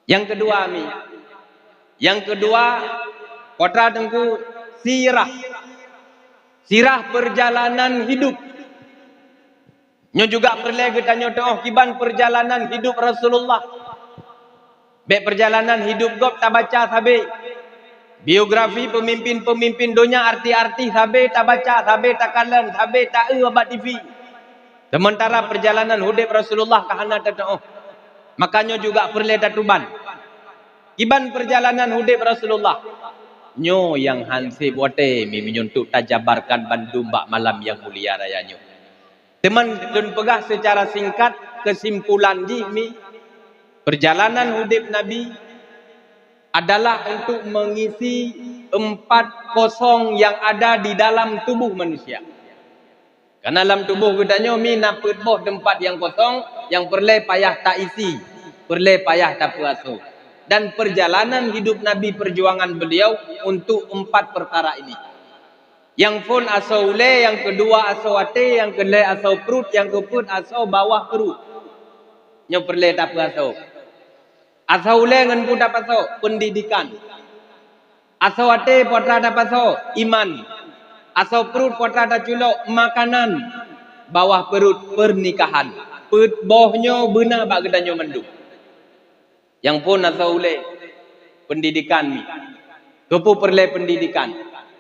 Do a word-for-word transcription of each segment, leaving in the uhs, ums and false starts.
Nyang keudua mi, nyang keudua, peue teungku, sirah. Sirah peurjalanan hidup. Nyoe juga peureulée geutanyoe teuoh kiban peurjalanan hidup Rasulullah. Bék peurjalanan hidup gob tabaca sabe. Biografi peumimpin-peumimpin donya, artis-artis sabe tabaca, sabe takalon, sabe taeu bak TV. Seumeuntara peurjalanan udeb Rasulullah ka hana tateuoh. Maka nyoe juga peureulée tatuban. Kiban peurjalanan udeb Rasulullah. Nyoe nyang han seb watée mi meunyoe untuk tajabarkan bandum bak malam nyang mulia raya nyoe. Teuma lôn peugah seucara singkat keusimpulan jih mi, peurjalanan udeb Nabi adalah untuk mengisi empat kosong yang ada di dalam tubuh manusia. Karena lam tuboh geutanyoe mi na peuet boh teumpat nyang kosong, nyang peureulée payah taisi, peureulée payah tapeuasoe. Dan peurjalanan hidup Nabi, perjuangan beliau untuk empat peukara ini. Nyang phon asoe ulée, nyang keudua asoe até, nyang keulhée asoe pruet, nyang keupeuet asoe bawah pruet. Nyoe peureulée tapeuasoe. Asoe ulée ngon peue tapasoe? Peundidikan. Asoe até peue teuma tapasoe? Iman. Asoe pruet peue teuma taculok? Makanan. Bawah pruet, peurnikahan. Peuet boh nyoe beuna bak geutanyoe mandum. Nyang phon asoe ulée, peundidikan mi. Keupeue peureulée peundidikan?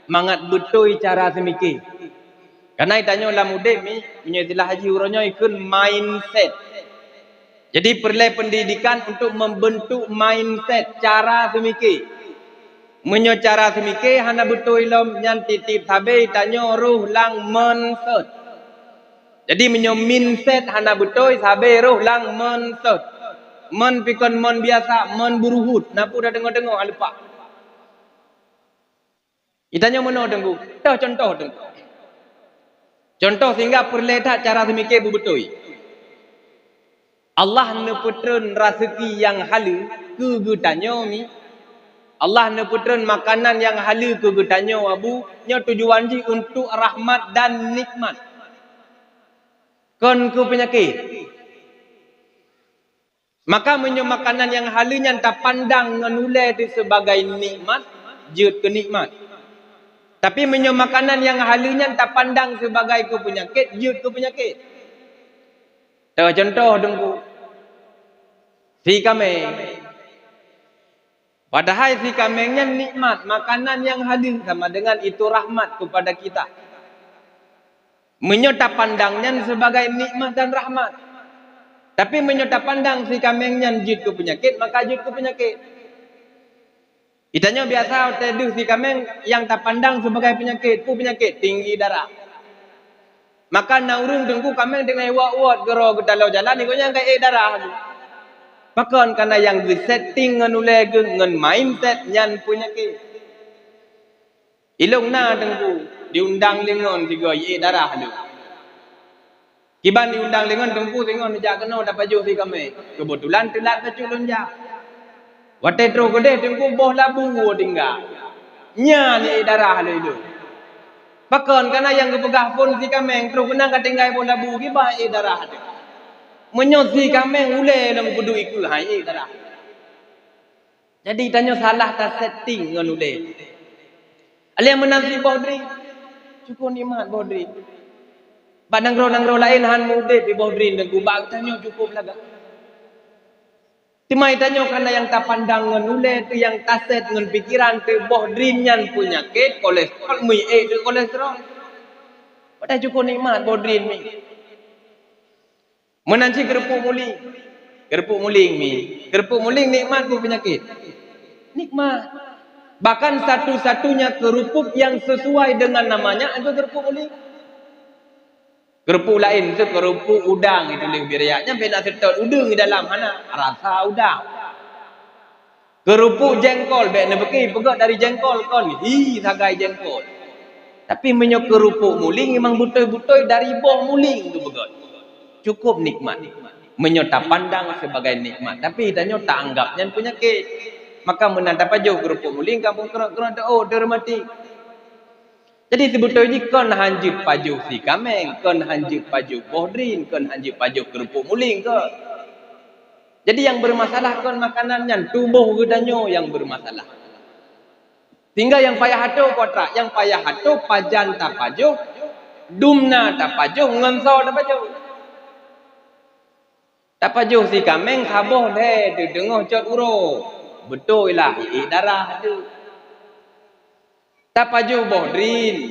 Mangat beutôi cara seumike. Karena geutanyoe lam udeb mi, meunyoe istilah jih uroe nyoe ikheun mindset. Jadi peureulée peundidikan untuk membentuk mindset, cara seumike. Meunyoe cara seumike hana beutôi lom, nyan tieb-tieb sabe tanyoe roh lam mindset. Jadi meunyoe mindset hana beutôi, sabe roh lam mindset. Mind pih kon mind biasa, mind buruhut, na peue tadeungoe-deungoe leupah. Geutanyoe meunoe teungku, toh contoh teungku. Contoh sehingga peureulée that cara seumike beubeutôi. Allah neupeutreun raseuki nyang haleue keu geutanyoe mi. Allah neupeutreun makanan nyang haleue keu geutanyoe Abu, nyoe tujuan jih untuk rahmat dan nikmat. Kon keu peunyakét. Maka meunyoe makanan nyang haleue nyan tapandang ngon ulée teuh sibagai nikmat, jeuet keu nikmat. Tapi meunyoe makanan nyang haleue nyan tapandang sibagai keu peunyakét, jeuet keu peunyakét. Teuh contoh teungku, si kaméng. Padahai si kaméng nyan nikmat, makanan nyang haleue sama dengan itu rahmat kepada kita. Meunyoe tapandang nyan sibagai nikmat dan rahmat. Tapi meunyoe tapandang si kaméng nyan jeuet keu peunyakét, maka jeuet keu peunyakét. Geutanyoe biasa watée deuh si kaméng nyang tapandang sibagai peunyakét, peue peunyakét? Tinggi darah. Maka na ureuëng teungku kaméng teungoh iwot-wot geuro geutaloe jalan, gobnyan ka ék darah. Pakon? Karena nyang geusetting ngon ulée geuh ngon mindset nyan peunyakét. Ilong na teungku, diundang lé ngon sigoe ék darah lé. Kiban diundang lé ngon teungku, singoh neujak keunoe tapajoh si kaméng. Keubeutulan teulat bacut lôn jak. Watée troh keudeh teungku boh labu tinggai. Nyan ék darah lé lôn. Pakon? Karena nyang geupeugah phon si kaméng, troh keunan ka tinggai boh labu, kiban ék darah teuh. Meunyoe si kaméng ulée lom peuduek ikeue, hai ék darah. Jadi tanyoe salah tasetting ngon ulée. Aleng meunan si boh drien, cukup nikmat boh drien. Bak nanggroe-nanggroe laén han mudeb boh drien dan gubak tanyoe cukup lagak. Teuma tanyoe kana nyang tapandang ngon ulée teuh, nyang taset ngon pikeran teuh boh drien nyan peunyakét, kolesterol, meuiék teuh kolesterol. Padahai cukup nikmat boh drien mi. Meunan cit keurupuk muling. Keurupuk muling mi. Keurupuk muling nikmat beu peunyakét? Nikmat. Bahkan satu-satunya keurupuk yang sesuai dengan namanya itu keurupuk muling. Keurupuk laén tu keurupuk udang itu lé biriak. Nyan bina seutôt udeueng di dalam hana rasa udang. Keurupuk jengkol bék neupeuki peugét dari jengkol kon hi sagai jengkol. Tapi meunyoe keurupuk muling memang beutôi-beutôi dari boh muling tu peugét. Cukup nikmat. Meunyoe tapandang sebagai nikmat, tapi tanyoe taanggap nyan peunyakét. Maka meunan tapajoh keurupuk muling kampung keurot-keurot oh teureumati. Jadi seubeutôi jih kon hanjeuet pajoh si kaméng, kon hanjeuet pajoh boh drien, kon hanjeuet pajoh keurupuk muling ke. Jadi nyang bermasalah kon makanan nyan, tuboh geutanyoe nyang bermasalah. Sehingga nyang payah atoe kontrak, nyang payah atoe pajan tapajoh, dum na tapajoh, ngon soe tapajoh. Tapajoh si kaméng saboh lhée teudeungoh cot uroe. Beutôi lah, iék darah teuh. Tapajoh boh drin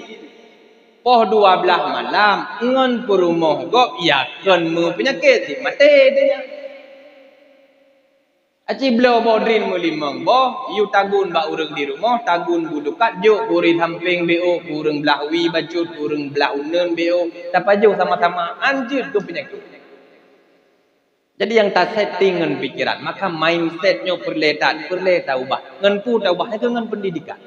poh dua blaih malam ngon peurumoh gob, ya kon meupeunyakét, si maté deh nyan. Aci bloe boh drin meulimong boh, yue tagun bak ureuëng di rumoh, tagun bulukat, jok keu ureuëng sampéng B O, keu ureuëng blaih wie bacut, keu ureuëng blaih uneuen B O, tapajoh sama-sama, anjeut keu peunyakét. Jadi nyang tasetting ngon pikiran, maka mindset nyoe peureulée that, peureulée taubah. Ngon peue taubah? Nyan keuh ngon pendidikan.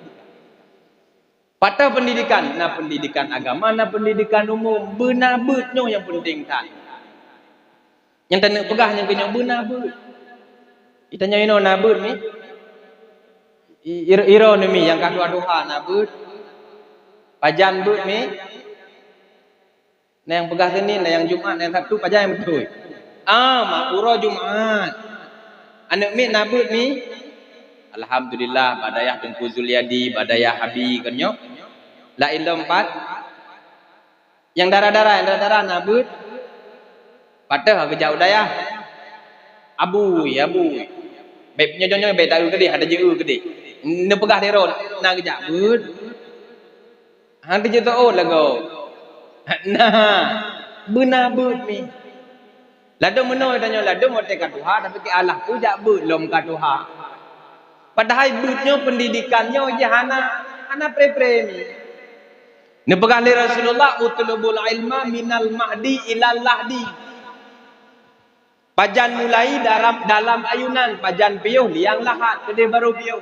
Pat pendidikan, na pendidikan agama, na pendidikan umum. Beuna beuet nyoe nyang penting that. Nyang taneuk peugah nyang keuh nyoe beuna beuet. Geutanyoe inoe na beuet mi? I-, ir-, iroe nyoe mi nyang ka tuha-tuha na beuet? Pajan beuet mi? Na nyang peugah Senin, na nyang Jumat, na nyang Sabtu, pajan nyang beutôi? Ah, mak uroe Jumat. Aneuk miet na beuet mi? Alhamdulillah, bak dayah Teungku Zuliadi, bak dayah Abi kon nyoe. Laén lom pat? Nyang dara-dara, nyang dara-dara na beuet? Pat teuh geujak u dayah? Abui, abui. Bék nyoe-nyoe bék taeu keudeh, ada jeu keudeh. Neupeugah lé droe, na geujak beuet? Han teuh jiteuôt lagoe. Nah, beuna beuet mi. Ladôm meunoe tanyoe, ladôm watée ka tuha, tapi keu Allah peue jak beuet lom ka tuha. Padahai beuet nyoe, pendidikan nyoe jih hana, hana pre-pre mi. Neupeugah lé Rasulullah, "Utlubul ilma minal mahdi ilal lahdi." Pajan mulai dalam, dalam ayunan, pajan piôh liang lahat, keudeh barô piôh.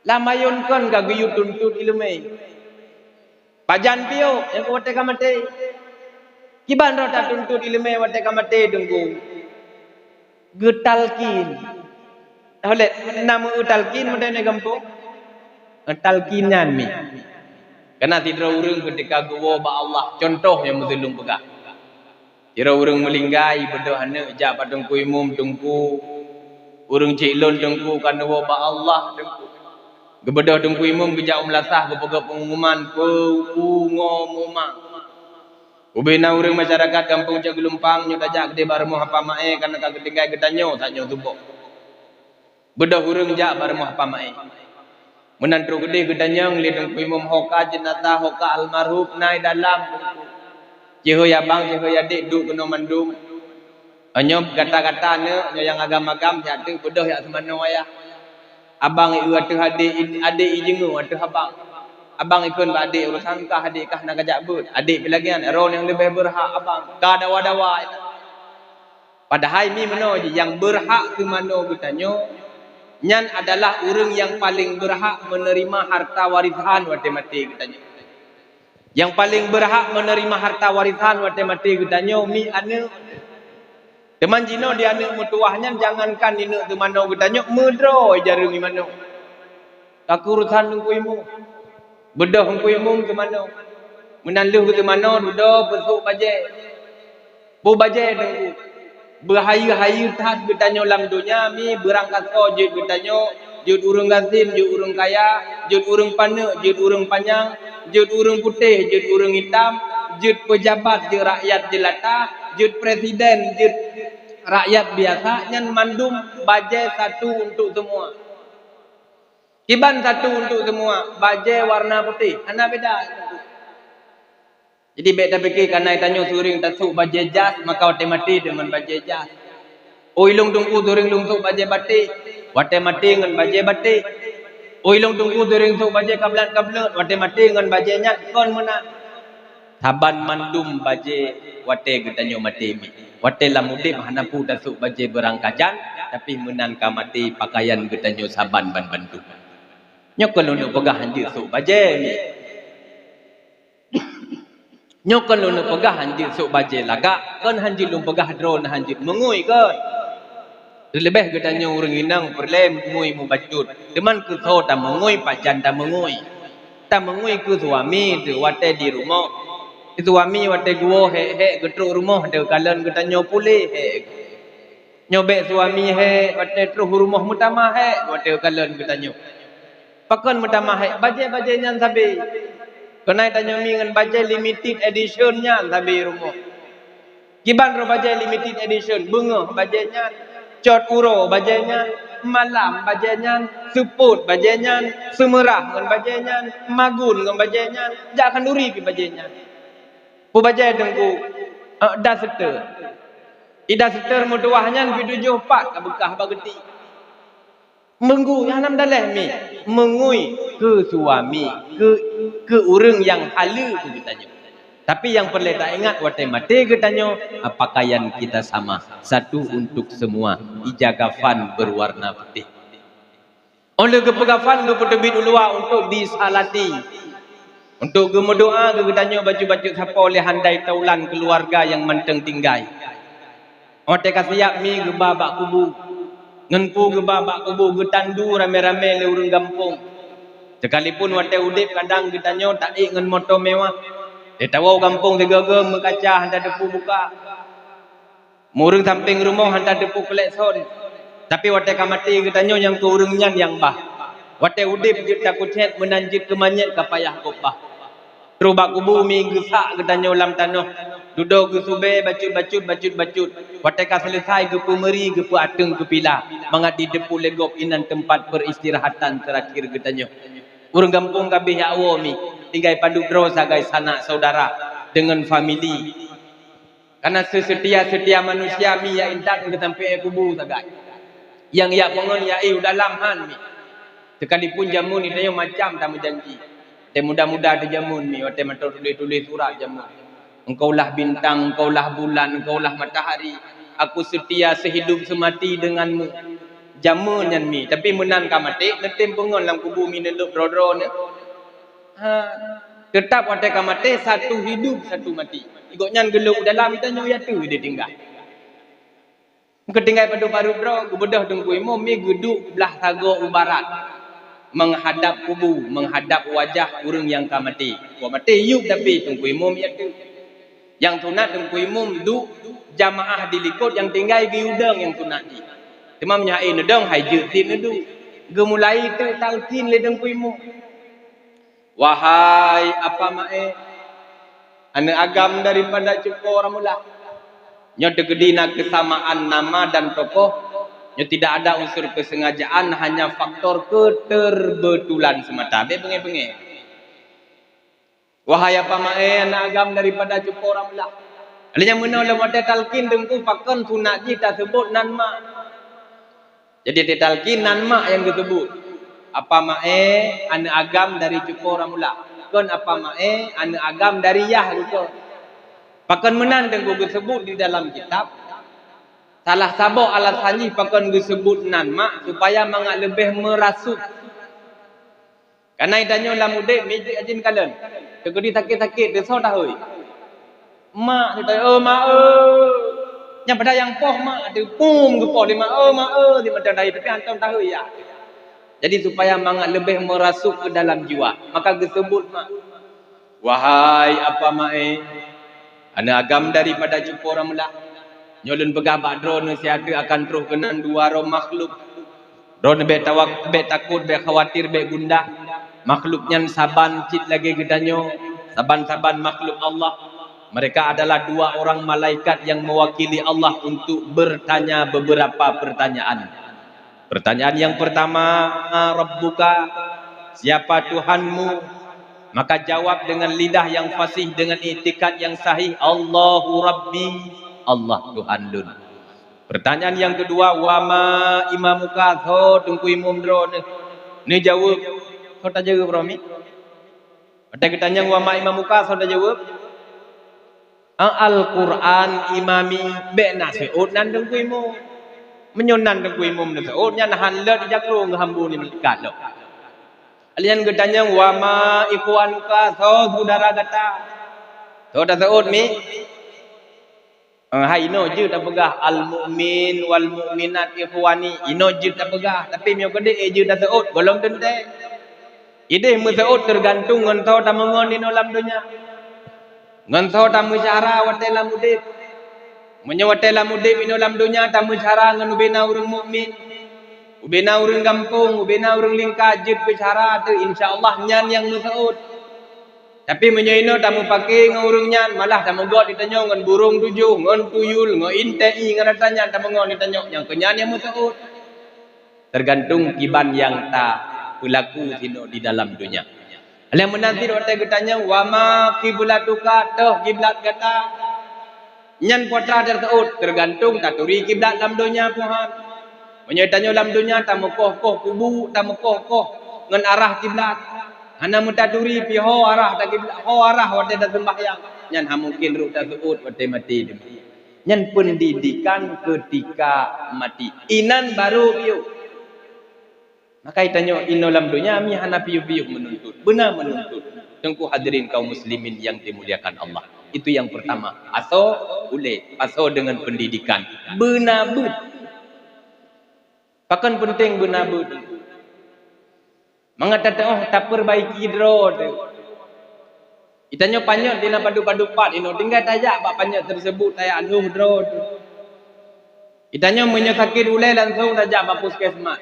Lam ayun kon ka geuyue tuntot iéleumé. Pajan piôh, nyang watée ka maté. Kiban droe tatuntot iéleumé watée ka maté, Teungku? Geutalkin. Tahu lé, na meu talkin meudeh di gampông? Talkin nyan mi. Kana sidroe ureuëng keutika geuwoe bak Allah, contoh nyang meuteuleueng peugah. Sidroe ureuëng meulinggai, beudôh aneuk jak bak Teungku Imum, "Teungku, ureuëng chik lôn Teungku ka neuwoe bak Allah, Teungku." Geubeudôh Teungku Imum geujak u meulasah, geupeugah peungumuman, "Peue ngo muma." Ubé na ureuëng masyarakat gampông Cot Geulumpang nyoe tajak keudeh bak rumoh Apa Maé, kana ka geutinggai geutanyoe, tanyoe tuboh. Beudôh ureuëng jak bak rumoh Apa Maé. Meunan trok keudeh geutanyong lé Teungku Imum, "Ho ka jeunazah, ho ka almarhum?" "Na i dalam, Teungku." "Ceuhôi abang, ceuhôi adék duek keunoe mandum." "Nyoe gata-gata neuk, nyoe nyang agam-agam jak teuk, beudôh jak seumanoe ayah. Abang ieu ateueh adék, adék ijeungeue ateueh abang. Abang ikheun bak adék, urosan kah adék, kah na kajak beuet." "Adék pih lagée nyan, droeneuh nyang leubeh beurhak abang, ka dawa-dawa." Padahai mi meunoe jih, nyang beurhak seumanoe geutanyoe, nyan adalah ureuëng nyang paleng beurhak meuneurima harta warisan watée maté geutanyoe. Nyang paleng beurhak meuneurima harta warisan watée maté geutanyoe mi aneuk. Teuma jinoe di aneuk meutuwah nyan, jangankan ineuk seumanoe geutanyoe, meudroe jareueng imanoe. Ka keu urosan Teungku Imum. Beudôh Teungku Imum seumanoe. Meunan lheueh seumanoe dudoe peusôk bajée. Peue bajée Teungku? Beuhayeue-hayeue that geutanyoe lam donya mi, beurangkasoe jeuet geutanyoe, jeuet ureuëng gasien, jeuet ureuëng kaya, jeuet ureuëng paneuk, jeuet ureuëng panyang, jeuet ureuëng putéh, jeuet ureuëng itam, jeuet peujabat, jeuet rakyat jelata, jeuet presiden, jeuet rakyat biasa, nyan mandum bajée satu untuk semua. Kiban satu untuk semua, bajée warna putéh, hana beda. Jadi bék tapike kana tanyoe seuring tasôk bajée jas, maka watée maté deungon bajée jas. Oi lôn Teungku seuring lôn sôk bajée batik, watée maté ngon bajée batik. Oi lôn Teungku seuring sôk bajée kablat-kablat, watée maté ngon bajée nyan, kon meunan. Saban mandum bajée watée geutanyoe maté mi. Watée lam udeb hana peue tasôk bajée beurangkajan, tapi meunan ka maté pakaian geutanyoe saban ban bandum. Nyoe kon lôn peugah hanjeuet sôk bajée mi. Nyoe kon lôn peugah hanjeuet sôk bajée lagak, kon hanjeuet lôn peugah droeneuh hanjeuet meungui kon. Teuleubeh geutanyoe ureuëng inong peureulée meungui mubacut. Teuma keu soe tameungui, pajan tameungui? Tameungui keu suami teuh watée di rumoh. Suami watée geuwoe hék-hék geutrok rumoh teuh kalon geutanyoe puléh hék. Nyoe bèk suami hék, watèe troh u rumoh meutamah hék, watèe kalon geutanyoe. Pakon meutamah hék? Bajèe-bajèe nyan sabé. Keunae tanyoe mi ngon bajèe limited edition nyan sabé rumoh. Kiban droe bajèe limited edition, beungoh bajèe nyan, cot uroe bajèe nyan, malam bajèe nyan, seupôt bajèe nyan, seumeurah ngon bajèe nyan, magun ngon bajèe nyan, jak khanduri pih bajèe nyan. Peue bajèe teungku? Eh, daster. I daster meutuwah nyan pih tujoh pat ka beukah bak geuti. Meungui, hana meudaléh mi. Meungui keu suami, keu, keu ureueng nyang haleue keu geutanyoe. Tapi nyang peureulèe taingat watèe maté geutanyoe, pakaian kita sama, satu untuk semua, ija kafan berwarna putih. Óh lheueh geupeugapan, geupeuteubiet u luwa untuk disalati, untuk geumeudoa keu geutanyoe bacut-bacut sapo lé handai taulan keuluwarga nyang mantong tinggai. Watèe ka siap mi geuba bak kubu, ngon peue geuba bak kubu, geutandu ramé-ramé lé ureueng gampông. Sekalipun watèe udép kadang geutanyoe taék ngon moto mewah, lé tawoe gampông sigoe-goe meukaca hana teupeu buka. Meu ureueng sampéng rumoh hana teupeu klakson, tapi watèe ka maté geutanyoe nyang keu ureueng nyan nyang bah. Watèe udép jeuet takucét, meunan jeuet keu manyét ka payah gob bah. Troh bak kubu mi geusak geutanyoe lam tanoh, dudoe geusubée bacut-bacut, bacut-bacut. Watèe ka seuleusai geupeumeuri, geupeuateueng keu pila, mangat jiteupeu lé gob inan teumpat peuristirahatan teurakhir geutanyoe. Ureueng gampông ka abéh jak woe mi, tinggai padub droe sagai sanak saudara deungon famili. Karena seutia-seutia manusia mi jak intat keu sampoe kubu sagai. Nyang jak peungon jak éh u dalam han mi. Sekalipun jameun geutanyoe macam tameujanji. Watèe muda-muda teuh jameun mi, watèe mantong tuléh-tuléh surat jameun. Engkaulah bintang, engkaulah bulan, engkaulah matahari. Aku setia sehidup semati denganmu. Jameun nyan mi, tapi meunan ka maté, neutem peungon lam kubu mi neuleueb droe-droe nyan. Ha, teutap watèe ka maté, satu hidup, satu mati. Gobnyan geuleueb u dalam, geutanyoe ateueh ditinggai. Geutinggai padub-padub droe, geubeudôh Teungku Imum mi geuduek blah sagoe u barat, menghadap kubu, menghadap wajah ureueng nyang ka maté. Wah maté yup tapi Teungku Imum ateueh. Nyang sunat Teungku Imum duek, jamaah di likot nyang tinggai geuyue dong nyang sunat jih. Teuma meunyoe hai neudong, hai jeuet cit neuduek. Geumulai teuk talkin lé Teungku Imum. Wahai Apa Maé, aneuk agam daripada Cupo Rameulah. Nyoe teukeudi na keusamaan nama dan tokoh. Nyoe tidak ada unsur kesengajaan, hanya faktor keterbetulan semata. Bèk beungèh-beungèh. Wahai Apa Maé, aneuk agam daripada Cupo Rameulah. Lheueh nyan meunoe lom watèe talkin Teungku, pakon sunat jih taseubut nan mak. Jadi, di talkin nan mak nyang geuseubut. Apa Maé, aneuk agam dari Cupo Rameulah. Kon Apa Maé, aneuk agam dari yah geuh. Pakon meunan Teungku geuseubut di dalam kitab? Salah saboh alasan jih pakon geuseubut nan mak, supaya mangat leubeh meurasuk. Karena geutanyoe lam udép mi jeuet rajin kalon. Teukeudi sakét-sakét, teusoe tahôi. Mak, teusoe, "Oh, mak, oh." Nyang padahai nyang poh mak, teupum geupoh lé mak, "Oh, mak, oh," di mata dayah, tapi hantom tahôi ya. Jadi, supaya mangat leubeh meurasuk ke dalam jiwa, maka geuseubut mak. Wahai Apa Maé, aneuk agam daripada Cupo Rameulah, nyoe lôn peugah bak droeneuh siat akan troh keunan dua droe makhluk. Droeneuh bèk tawak-, bèk takot, bèk khawatir, bèk gundah. Makhluk nyan saban cit lagèe geutanyoe, saban-saban makhluk Allah. Mereka adalah dua orang malaikat yang mewakili Allah untuk bertanya beberapa pertanyaan. Pertanyaan yang pertama, "Ma rabbuka?" Siapa Tuhanmu? Maka jawab dengan lidah yang fasih, dengan iktikad yang sahih, "Allahu Rabbi," Allah Tuhan lôn. Pertanyaan yang kedua, "Wa ma imamuka?" Soe teungku imum droeneuh? Neujaweueb. Soe tajaweueb, Romi? Watèe geutanyong, "Wa ma imamuka?" Soe tajaweueb? "Al-Qur'an imami." Bèk na seuôt nan teungku imum. Meunyoe nan teungku imum neuseuôt, nyan han leuet jakrong geuhambu ni malaikat lom. Lheueh nyan geutanyong, "Wa ma ikhwanuka?" Soe syedara gata? Soe taseuôt mi? Eh, hai inoe jeuet tapeugah, "Al-mu'min wal mu'minat ikhwani." Inoe jeuet tapeugah, tapi meunyoe keudéh, eh, jeuet taseuôt, gohlom teuntèe. Idéh meuseuôt teugantung ngon soe tameungon inoe lam donya. Ngon soe tameusyara watèe lam udép. Meunyoe watée lam udeb inoe lam donya tameusyara ngon ubena ureuëng mukmin, ubena ureuëng gampông, ubena ureuëng lingka jeuet peusyara teuh, insya Allah nyan nyang meuseuôt. Tapi meunyoe inoe tameupake ngon ureuëng nyan, malah tameugot ditanyoe ngon burông tujoh, ngon tuyul, ngon intei, ngon ata nyan tameungon ditanyoe, nyang keu nyan nyang meuseuôt. Tergantung kiban nyang tapeulaku sinoe di dalam donya. Lheueh meunan cit watée geutanyong, "Wa ma kiblatuka?" Toh kiblat gata? Nyan peue atra teuseuôt, tergantung taturi kiblat lam donya puhan. Meunyoe tanyoe lam donya tameukoh-koh kubu, tameukoh-koh ngon arah kiblat. Hana meutaturi pih ho arah takiblat, ho arah watée taseumbahyang. Nyan hana mungken rot taseuôt watée maté teuma. Nyan pendidikan ketika mati. Inan baru piôh. Maka tanyoe inoe lam donya mi hana piôh-piôh meununtut. Beuna meununtut. Teungku hadirin kaum muslimin yang dimuliakan Allah. Itu yang pertama. Asoe ulée, asoe dengan pendidikan. Beuna beuet. Pakon penting beuna beuet? Mangat tateuoh tapeurbaiki droe teuh. Itanyoe panyöt di na padub-padub pat inoe, tinggai tajak bak panyöt teuseubut tajak lhôh droe teuh. Itanyoe meunyoe sakét ulée langsong tajak bak puskesmas.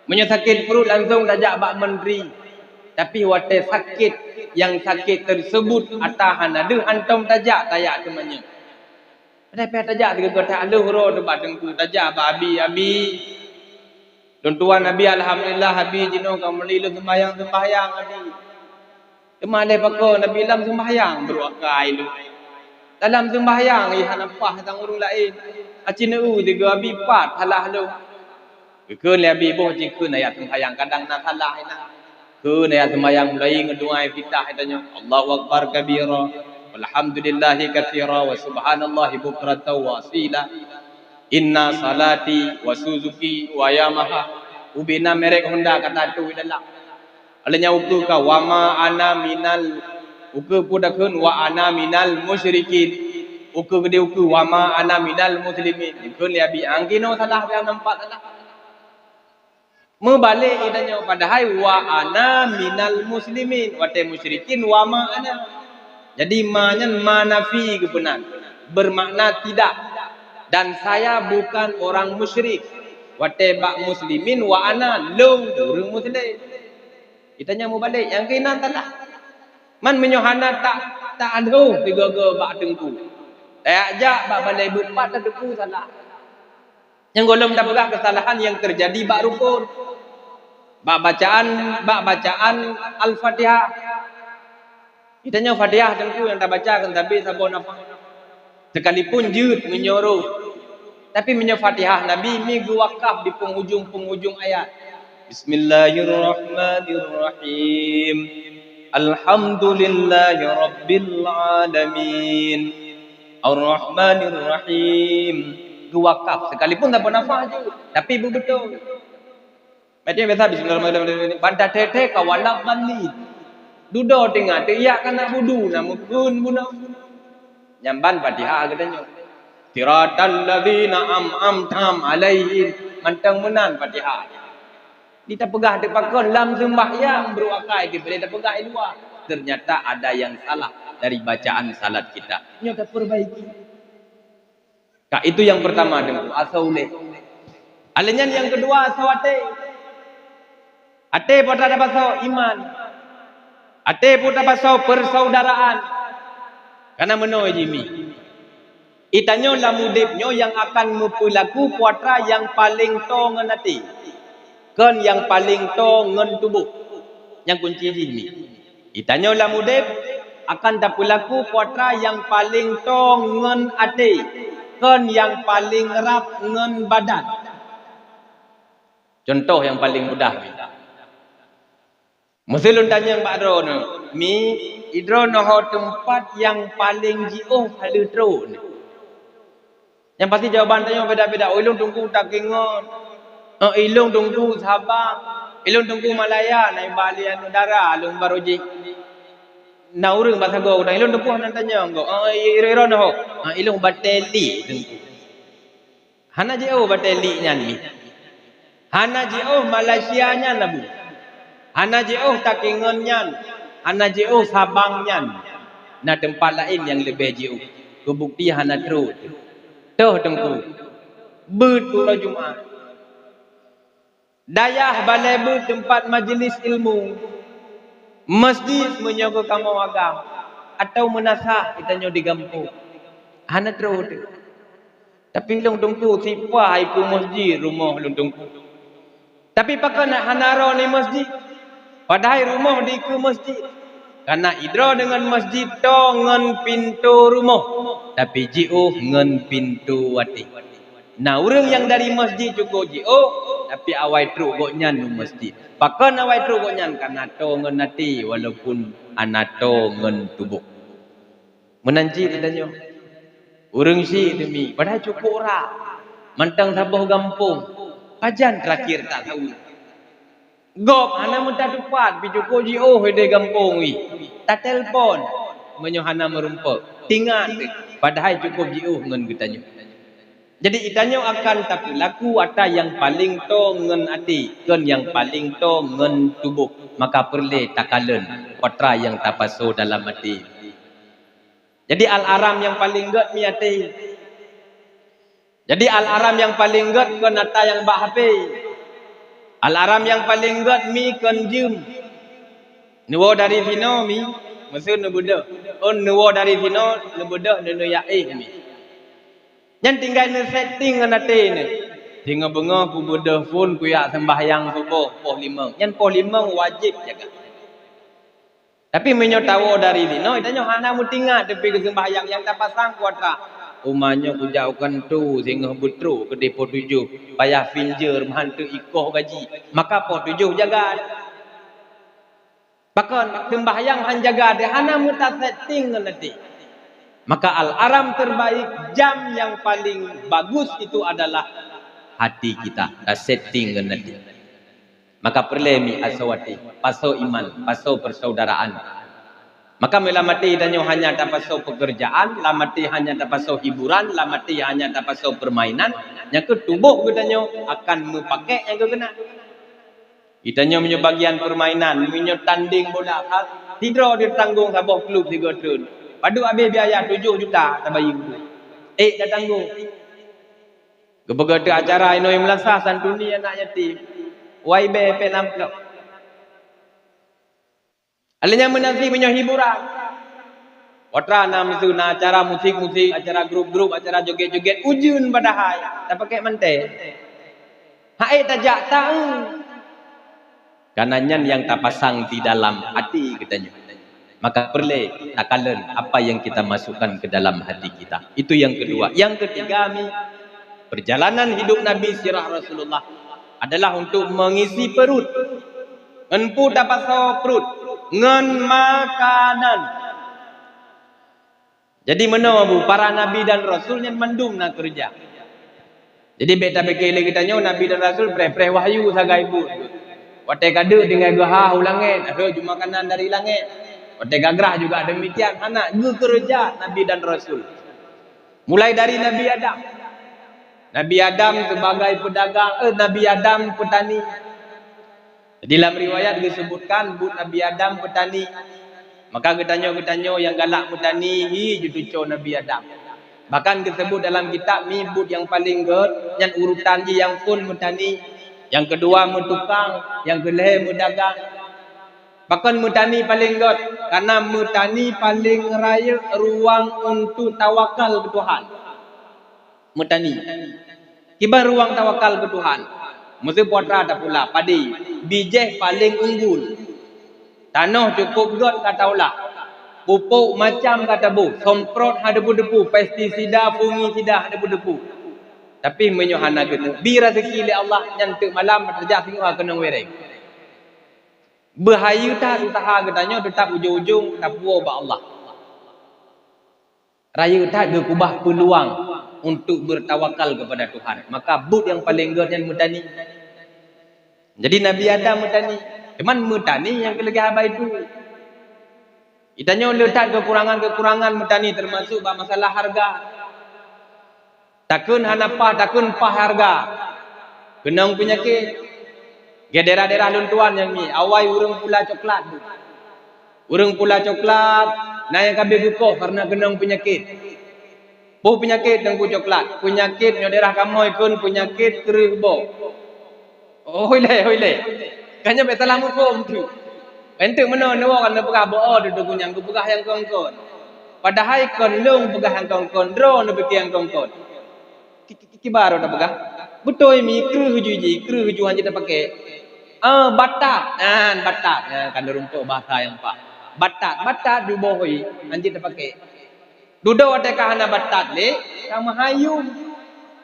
Meunyoe sakét pruet langsong tajak bak mantri. Tapi watée sakét nyang sakét teuseubut ata hana deuh hántom tajak, tajak teumanyöt. Padahai payah tajak sigoe-goe, tajak lhôh droe teuh bak teungku, tajak bak abi, "Abi, lôn tuan abi, alhamdulillah abi, jinoe ka meuli lôn seumbahyang-seumbahyang abi." Teuma lé pakon abi lam seumbahyang beuruakai lôn. Dalam seumbahyang ih hana paih sang ureuëng laén. Aci neu sigoe abi pat salah lôn. Geukheun lé abi boh jikheun ayat seumbahyang kadang na salah inan. Kheun ayat seumbahyang mulai ngon doa iftitah itanyoe, "Allahu akbar kabira, walhamdulillahi katsira, wa subhanallahi bukratan wa asila. Inna salati wa suzuki wa Yamaha." Ubena merek Honda kata tu dalam. Alanya ukeue ka, "Wa ma ana minal," ukeue peue takheun, "Wa ana minal musyrikin." Ukeue geude ukeue, "Wa ma ana minal muslimin." Kheun lé abi, angkino salah, biar nampak salah. Meubalek itanyoe padahai wa ana minal muslimin, watée musyrikin wa ma ana. Jadi ma nyan ma nafi geupeunan, bermakna tidak. Dan saya bukan orang musyrik. Watée bak muslimin wa ana lôn ureuëng muslim. Itanyoe meubalek nyang keunan salah. Man meunyoe hana tak tak alhôh sigoe-goe bak teungku. Tajak bak balai beupat teungku salah. Nyang gohlom tapeugah keusalahan nyang teujadi bak rukon. Bak bacaan, bak bacaan Al-Fatihah. Itanyoe Fatihah teungku nyang tabaca kan sabe saboh nafah. Sekalipun jeuet meunyoe roh. Tapi meunyoe Fatihah Nabi mi geuwakaf di penghujung-penghujung ayat. Bismillahirrahmanirrahim. Alhamdulillahirabbil alamin. Arrahmanirrahim. Geuwakaf sekalipun tanpa nafah je, tapi beubeutôi. Baca biasa bismillahirrahmanirrahim. Banda tete ka waladhdallin. Dudoe teungoh teuyak kana budu na meukeun bunoe. Nyang ban Fatihah geutanyoe. Siratal ladzina an'amta 'alaihim. Mantong meunan Fatihah. Di tapeugah teupakon lam seumbahyang beuruakai di boleh tapeugah i luwa. Ternyata ada yang salah dari bacaan salat kita. Nyoe taperbaiki. Ka itu yang pertama deungoe asoe ulée. Aleuh nyan yang kedua asoe até. Até peue tapasoe iman. Até peue tapasoe persaudaraan. Kana meunoe jih mi. Itanyoe lam udeb nyoe nyang akan meupeulaku peue atra nyang paleng toe ngon até, kon nyang paleng toe ngon tuboh. Nyang kunci jih mi. Itanyoe lam udeb akan tapeulaku peue atra nyang paleng toe ngon até, kon nyang paleng rab ngon badan. Cuntoh nyang paleng mudah mi. Meuseu lôn tanyong bak droeneuh, mi, droeneuh ho teumpat nyang paleng jiôh ka lheueh trok nyoe? Nyang pasti jawaban tanyoe beda-beda. Oh, ilôn teungku takingon. Oh, ilôn teungku Sabang. Ilôn teungku Malaya, na iba lé aneuk dara lôn baroe jih. Na ureuëng bak sagoe udang ilôn teungku hana tanyong gob. Oh, i-, i-, droeneuh ho. Ah, ilôn Batée Lik teungku. Hana jiôh Batée Lik nyan mi. Hana jiôh Malaysia nyan, Abu. Hana jiôh Takengon nyan. Hana jiôh Sabang nyan. Na teumpat laén nyang leubeh jiôh. Keubukti hana trok. Toh Teungku, beuet uroe Jumat. Dayah balée beuet teumpat majeulis ilmu, masjid meunyoe keu kamoe agam, atawa meunasah geutanyoe di gampông. Hana troh teuh. Tapi lôn Teungku, sipa hai keu masjid rumoh lôn Teungku. Tapi pakon hana droeneuh masjid, padahai rumoh dikeue masjid? Karena idroe deungon masjid toe ngon pintoe rumoh, tapi jiôh ngon pintoe até. Na ureuëng nyang dari masjid cukôp jiôh, tapi awai trok gobnyan u masjid. Pakon awai trok gobnyan? Karena toe ngon até, walaupun hana toe ngon tuboh. Meunan cit geutanyoe. Ureuëng syiek teumi, padahai cukôp rak. Mantong saboh gampông. Pajan teurakhir tak tahu. Gob hana meuta tupat, pi cukôp jiôh ideh gampông wih. Tatelpon. Meunyoe hana meurumpok, tingat, padahai cukôp jiôh ngon geutanyoe. Jadi, geutanyoe akan tapeulaku atra nyang paleng toe ngon até, kon nyang paleng toe ngon tuboh. Maka peureulée takalon atra nyang tapasoe dalam até. Jadi al-aram nyang paleng gét mi até. Jadi al-aram nyang paleng gét kon atra nyang bak H P. Al-aram nyang paleng gét mi kon jeuem. Neuwoe dari sinoe mi, meuseu neubeudôh. Oh, neuwoe dari sinoe, neubeudôh, neuneuk jak éh mi. Nyan tinggai neusetting ngon até neuh. Singoh beungoh kubeudôh phon kujak seumbahyang suboh poh limong. Nyan poh limong wajéb jaga. Tapi meunyoe tawoe dari sinoe, tanyoe hana meutingat teupie keu seumbahyang nyang tapasang kuatra. Uma nyoe kujak u kanto singoh beutrok keudeh poh tujoh, payah pinjeur meuhan teuk ikoh gaji, maka poh tujoh jaga. Pakon seumbahyang han jaga até, hana meuta setting ngon até. Maka al-aram terbaik, jam yang paling bagus itu adalah hati kita, ta setting ngon até. Maka peureulée mi asoe até, pasoe iman, pasoe persaudaraan. Maka meulamat até tanyoe hanya tapasoe pekerjaan, lam até hanya tapasoe hiburan, lam até hanya tapasoe permainan, nyang keu tuboh geutanyoe akan meupakék nyang keu keunan. Geutanyoe meunyoe bagian permainan, meunyoe tandeng bola, ha, sidroe ditanggong saboh klub sigoe treun. Padub habéh biaya tujoh juta tabayeue. Ék tatanggong. Geupeugah teu acara inoe meulasah santuni anak yatim. Wai bé pé lam klub. Alanya meunasih meunyoe hiburan. Watra na meuseu na acara musik-musik, acara grup-grup, acara joget-joget, ujeuen padahai tapakék manté. Hai tajak taeu. Karena nyan nyang tapasang di dalam hati geutanyoe. Maka peureulée takalon apa yang kita masukkan ke dalam hati kita. Itu yang kedua. Yang ketiga, mi, perjalanan hidup Nabi, sirah Rasulullah adalah untuk mengisi perut. Ngon peue tapasoe pruet? Ngon makanan. Jadi meunoe bu, para nabi dan rasul nyan mandum na keureuja. Jadi bék tapike lé geutanyoe nabi dan rasul preh-preh wahyu sagai buet. Watée ka deuk tinggai geuha u langét, rhot ju makanan dari langét. Watée ka grah juga demikian, hana, geukeureuja nabi dan rasul. Mulai dari Nabi Adam. Nabi Adam sebagai pedagang, eh, Nabi Adam petani. Jadi lam riwayat geusebutkan buet Nabi Adam petani. Maka geutanyoe-geutanyoe nyang galak meutani hi jituco Nabi Adam. Bahkan geusebut dalam kitab mi buet nyang paleng gét, nyan urutan jih nyang phon meutani, nyang keudua meutukang, nyang keulhée meudagang. Pakon meutani paleng gét? Karena meutani paleng rayeuk ruang untuk tawakal keu Tuhan. Meutani. Kiban ruang tawakal keu Tuhan. Meuseu puatra tapula, padé, bijéh paleng unggul. Tanoh cukôp gét ka taulah. Pupuk macam ka taboh, semprot hana deupeu-deupeu, pestisida, fungisida hana deupeu-deupeu. Tapi meunyoe hana geuneuk bi raseuki lé Allah, nyan teuk malam tajak singoh keunong wireng. Beuhayeue that useuha geutanyoe, teutap ujong-ujong tapuwoe bak Allah. Rayeuk that geukeubah peuluang untuk bertawakal kepada Tuhan. Maka buet nyang paleng gét nyan meutani. Jadi Nabi Adam meutani, teuma meutani nyang keu lagée haba itu. Geutanyoe le that keukurangan-keukurangan meutani, teumasok bak masalah hareuga. Takheun hana paih, takheun paih hareuga. Keunong peunyakét. Di daerah-daerah lôn tuan nyan mi, awai ureuëng pula coklat. Ureuëng pula coklat, na nyang ka abéh geukoh karena keunong peunyakét. Peue peunyakét Teungku Coklat? Peunyakét nyoe daerah kamoe kheun peunyakét kreueh boh. Oh, hôi lé, hôi lé. Kan nyoe bèk salah muphom tu. Enteuk meunoe neuwoe kan neupeugah boh, oh, dudoe nyang geupeugah nyang kon-kon. Padahai kon lôn peugah nyang kon-kon, droe neupiké nyang kon-kon. Ki-, ki-, kiban droe tapeugah. Beutôi mi kreueh ju ji, kreueh ju hanjeuet tapaké. Ah, batat. Nyan batat. Nyan kan rumpok bahasa nyang paih. Batat, batat ju boh hôi hanjeuet tapaké. Dudoe watèe ka hana batat lé, ka meuhai yum.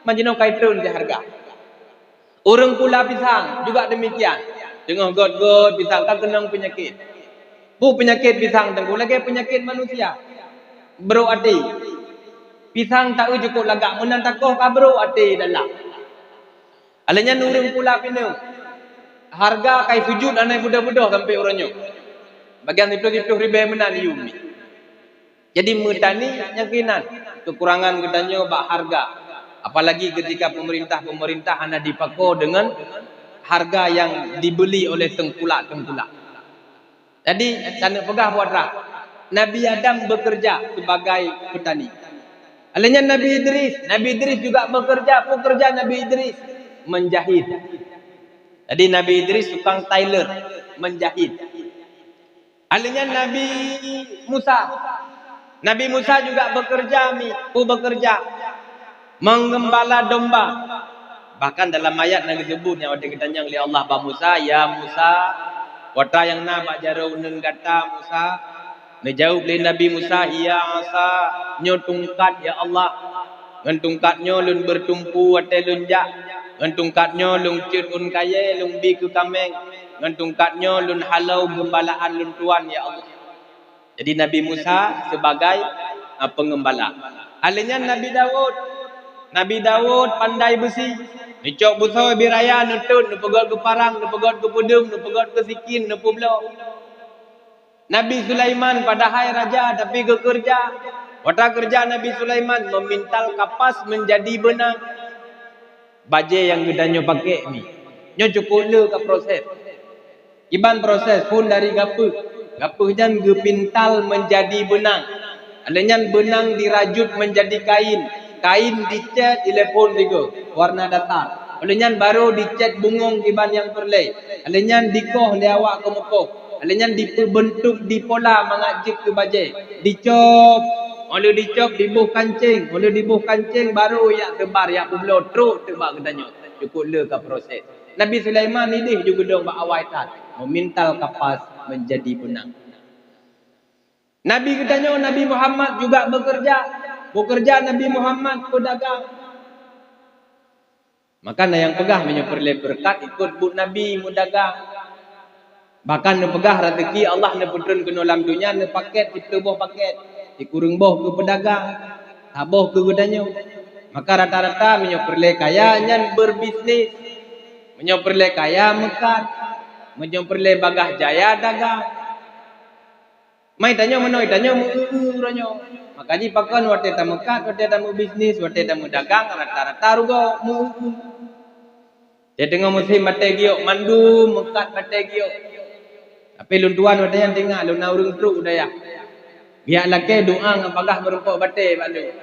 Man jinoe ka itrön di hareuga. Ureueng pula pisang juga demikian. Teungoh göt-göt pisang ka keunong peunyakét. Peue peunyakét pisang Teungku? Lagèe peunyakét manusia. Brok até. Pisang taeu cukôp lagak, meunan takoh ka brok até dalam. Alèh nyan ureueng pula pineung. Hareuga ka isujut hana beudôh-beudôh sampoe uroe nyoe. Bagian siplôh-siplôh ribèe meunan yum. Jadi meutani nyang keunan keukurangan geutanyoe bak hareuga. Apalagi ketika pemerintah-pemerintah hana dipako dengan harga yang dibeli oleh tengkulak-tengkulak. Jadi, taneuk peugah buat rhah, Nabi Adam bekerja sebagai petani. Alèh nyan Nabi Idris, Nabi Idris juga bekerja, peue keureuja Nabi Idris? Menjahit. Jadi Nabi Idris tukang tailor, menjahit. Alèh nyan Nabi Musa. Nabi Musa juga bekerja mi, peue bekerja? Menggembala domba. Bahkan dalam ayat na geuseubut nyang watèe geutanyong lé Allah bak Musa, "Ya Musa, atra nyang na bak jaroe uneuen gata, Musa?" Neujaweueb lé Nabi Musa, "Hiya 'asa, nyoe tungkat, ya Allah. Ngon tungkat nyoe lôn beutumpu watèe lôn jak. Ngon tungkat nyoe lôn ceuet ôn kayèe lôn bi keu kaméng. Ngon tungkat nyoe lôn halo geumbalaan lôn tuan, ya Allah." Jadi Nabi Musa sebagai, ah, penggembala. Alèh nyan Nabi Daud. Nabi Daud pandai beusi. Neucok beusoe bie raya, neutot, neupeugöt keu parang, neupeugöt keu peudeueng, neupeugöt keu sikin, neupeubloe. Nabi Sulaiman padahai raja tapi geukeureuja. Atra keureuja Nabi Sulaiman memintal kapas menjadi beunang. Bajèe nyang geutanyoe pakèk mi, nyoe cukôp le ka proses. Kiban proses phôn dari gapeuh. Gapeuh nyan geupintal menjadi beunang. Alèh nyan beunang dirajut menjadi kain. Kain dicèt ilèe phôn sigoe, warna dasar. Alèh nyan barô dicèt bungöng kiban nyang peureulèe. Alèh nyan dikoh lé awak keumeukoh. Alèh nyan dipeubeuntuk, dipola mangat jeuet keu bajèe. Dicop. Óh lheueh dicop, diboh kancéng. Óh lheueh diboh kancéng, barô jak teubar, jak peubloe trôk teuk bak geutanyoe. Cukôp le ka proses. Nabi Sulaiman idéh ju geudong bak awai that, memintal kapas menjadi beunang. Nabi geutanyoe, Nabi Muhammad juga bekerja. Bekerja Nabi Muhammad, peudagang. Maka na nyang peugah, meunyoe peureulèe beureukat, ikot buet Nabi meudagang. Bahkan neupeugah, raseuki Allah neupeutrön keunoe lam donya, neupakèt siplôh boh pakèt, sikureueng boh keu peudagang, saboh keu geutanyoe. Maka rata-rata meunyoe peureulèe kaya nyan berbisnis, meunyoe peureulèe kaya meukat, meunyoe peureulèe bagaih jaya dagang. Mai tanyoe meunoe, tanyoe meu-eu-eu uroe nyoe. Maka jih pakon watèe tameukat, watèe tameubisnis, watèe tameudagang, rata-rata rugoe meu-eu-eu. Teungoh musém batèe giok, mandum meukat batèe giok. Tapi lôn tuan watèe nyan teuingat, lôn na ureueng trôk u dayah. Geujak lakèe doa ngon bagaih meurumpok batèe bak lôn.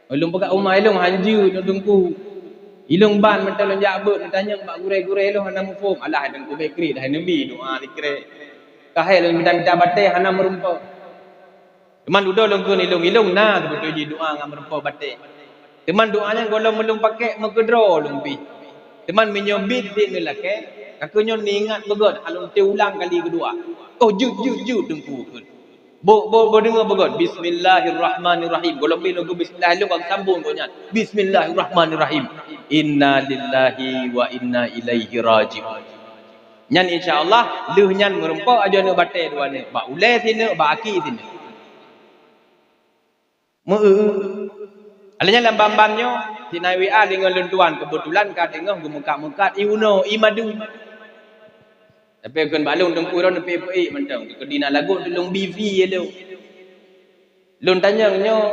Ulôn peugah uma ilôn hanjeuet nyoe Teungku. Ilôn ban mantong lôn jak beuet, neutanyong bak gurèe-gurèe ilôn hana muphom. Alah Teungku, bèk kriet, hai neubi doa sikrek. Ka hai lôn mita-mita batèe hana meurumpok. Teuma dudoe lôn kheun ilôn, ilôn na seubeutôi jih doa ngon meurumpok batèe. Teuma doa nyan gohlom meulôn pakèk meukeudroe lôn bit. Teuma meunyoe bit sit neulakèe, ka keuh nyoe neuingat beugöt, han lôn teuulang kali keudua. Oh, jeuet, jeuet, jeuet Teungku kheun. Boh, boh, boh deungö beugöt. Bismillahirrahmanirrahim. Gohlom bit lôn kheun bismillah, lôn ka sambông gobnyan. Bismillahirrahmanirrahim. Innalillahi wa inna ilaihi raji'un. Nyan insya Allah, lheueh nyan meurumpok ajoe neuk batèe dua neuk. Bak ulèe sineuk, bak aki sineuk. Meu-eu. Alèh nyan lam ban-ban nyoe, sit na WA lé ngon lôn tuan, keubeutulan ka teungoh geumeukat-meukat ié unoe, ié madu. Tapi kheun bak lôn Teungku, droeneuh peuék-peuék mantong, keudina lagot lôn bi fee lôn. Lôn tanyong nyoe,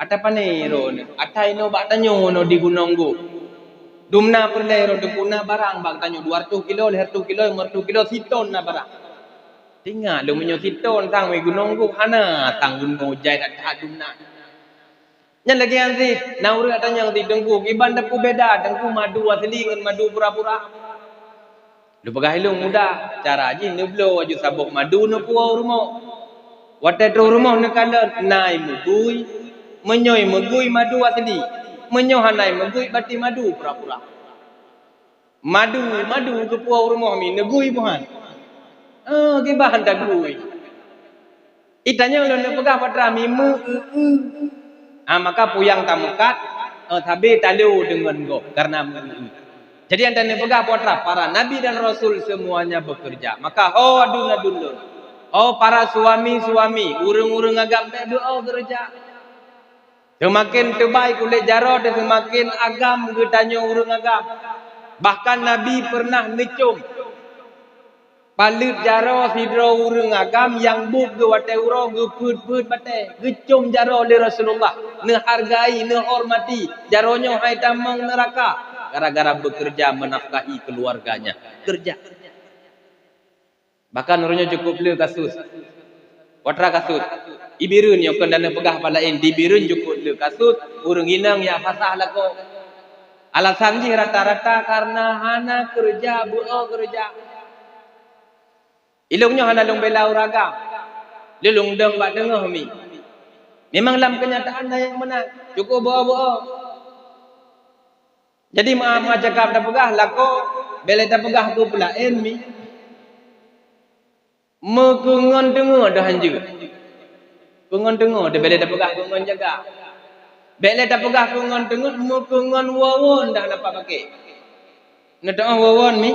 ata pané droeneuh? Ata inoe bak tanyoe nyoe di Gunong Gob. Dumna peureulèe droe Teungku, na barang bak tanyoe dua reutôh kilo, lhèe reutôh kilo, limong reutôh kilo, siton na barang. Teuingat lôn meunyoe siton sang wèh Gunong Gob, hana sang gunong jai that-that dumna. Nyan lagée nyan cit, na ureuëng atanyong cit, "Teungku, kiban tapeubeda, Teungku, madu asli ngon madu pura-pura?" Lôn peugah ilong mudah, cara jih neubloe aju saboh madu neupuwoe u rumoh. Watée troh u rumoh neukalon, na i meugui, meunyoe i meugui madu asli, meunyoe hana i meugui berarti madu pura-pura. Madu, madu geupuwoe u rumoh mi, neugui buhan. Eh, kiban tagui. Itanyong lôn neupeugah batra mi meu-eu-eu. Ah, maka puyang tameukat, eh, sabe talo deungon gob karena meu-eu-eu. Jadi, nyang neupeugah batra, para nabi dan rasul semuanya bekerja. Maka ho adun-adun lôn, ho para suami-suami, ureuëng-ureuëng agam bék beu-o keureuja. Seumaken teubai kulét jaroe teuh seumaken agam geutanyoe ureuëng agam. Bahkan Nabi peureunah neucom paleuet jaroe sidroe ureuëng agam nyang buet geuh watée uroe geupeuet-peuet batée. Geucom jaroe lé Rasulullah, neuhargai, neuhormati. Jaroe nyoe hai tamong neuraka gara-gara bekerja menafkahi keluarganya. Kerja. Bahkan uroe nyoe cukôp le kasus. Batra kasus. I Bireuen nyoe kon dan neupeugah bak laén, di Bireuen cukôp le kasus, ureuëng inong jak fasah lakoe. Alasan jih rata-rata karena hana keureuja, beu-o keureuja. Ilong nyoe hana lôn bela ureuëng agam. Lôn dong bak teungoh mi. Memang lam keunyataan na nyang meunan. Cukôp beu-o-beu-o. Jadi, ma-, ma cakap tapeugah lakoe, bék lé tapeugah keu peulaén mi. Meukeungon teungoh dah hanjeuet. Keungon teungoh dah bék lé tapeugah keungon jaga. Bék lé tapeugah keungon teungoh, meukeungon woe-woe dah nampak paké. Neuteu'oh woe-woe mi.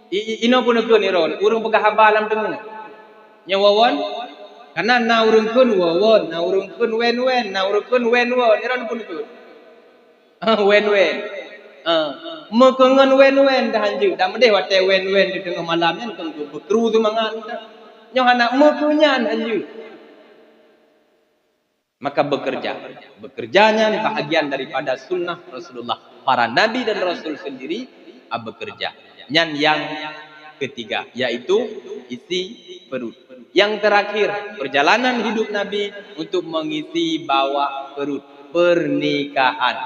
I, i, inoe pun neukheun iron, ureuëng peugah haba lam teungoh. Nyoe woe-woe, karena na ureuëng kheun woe-woe, na ureuëng kheun wen-wen, na ureuëng kheun wen-woe, iron pun neukheun. Ah, wen-wen. Ah, meukeungon wen-wen dah hanjeuet. Dan meudeh watée wen-wen di teungoh malam nyan kon beukru seumangat. Nyoe hana meukeunyan hanjeuet. Maka bekerja. Bekerja nyan bahagian daripada sunnah Rasulullah. Para nabi dan rasul sendiri, ah, bekerja. Nyan yang ketiga, yaitu isi perut. Yang terakhir, perjalanan hidup Nabi untuk mengisi bawah perut, pernikahan.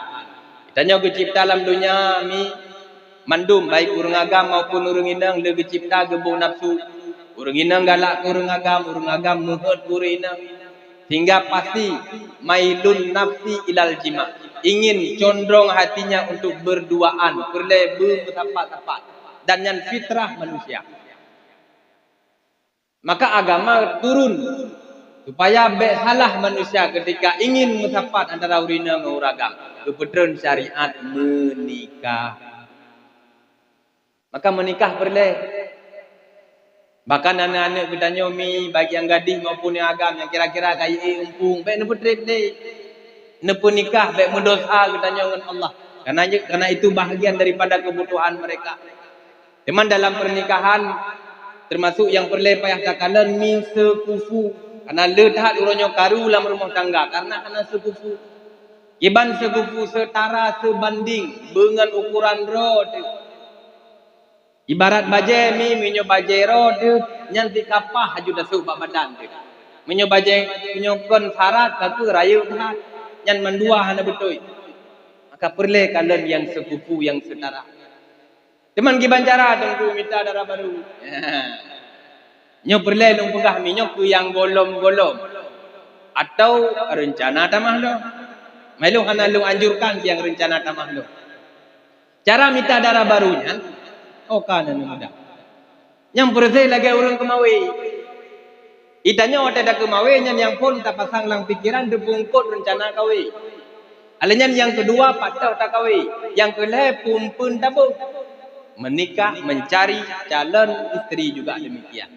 Tanyoe geucipta lam donya mi mandum, baik ureuëng agam maupun ureuëng inong, le geucipta geuboh nafsu. Ureuëng inong galak keu ureuëng agam, ureuëng agam meuheuet keu ureuëng inong. Sehingga pasti mailun nafsi ilal jima, ingin condong hatinya untuk berduaan, peureulée beumeusapat-sapat. Dan nyan fitrah manusia. Maka agama turun supaya bék salah manusia ketika ingin meusapat antara ureuëng inong ngon ureuëng agam. Geupeutreun syariat meunikah. Maka meunikah peureulée. Bahkan aneuëk-aneuëk geutanyoe mi, baik nyang gadih maupun nyang agam, nyang kira-kira ka ié umpung, bék neupeutreb lé. Neupeunikah bék meudosa geutanyoe ngon Allah. Karena, karena itu bahagian daripada kebutuhan mereka. Teuma dalam pernikahan, termasuk nyang peureulée payah takalon mi seukufu. Karena le that uroe nyoe karu lam rumoh tangga karena hana seukufu. Kiban seukufu, seutara, seubanding beungon ukuran droe teuh. Ibarat bajée mi, meunyoe bajée droe teuh, nyan sikapah aju tasôk bak badan teuh. Meunyoe bajée, meunyoe kon sarat, ka kheueh rayeuk that, nyan mandua hana beutôi. Maka peureulée kalon nyang seukufu, nyang seutara. Teuma kiban cara Teungku mita dara barô. Nyoe peureulée lôn peugah mi nyoe keu nyang gohlom-gohlom atau reuncana tamah lom. Meulôn hana lôn anjurkan nyang reuncana tamah lom. Cara mita dara barô nyan, oh ka na mudah. Nyang peureusée lagée ureuëng keumawé. Itanyoe watée takeumawé nyan nyang phon tapasang lam pikeran teupeungkot reuncana kawé. Alheuh nyan nyang keudua pat toh takawé, nyang keulhée peue-peue taboh. Menikah, mencari calon istri juga demikian.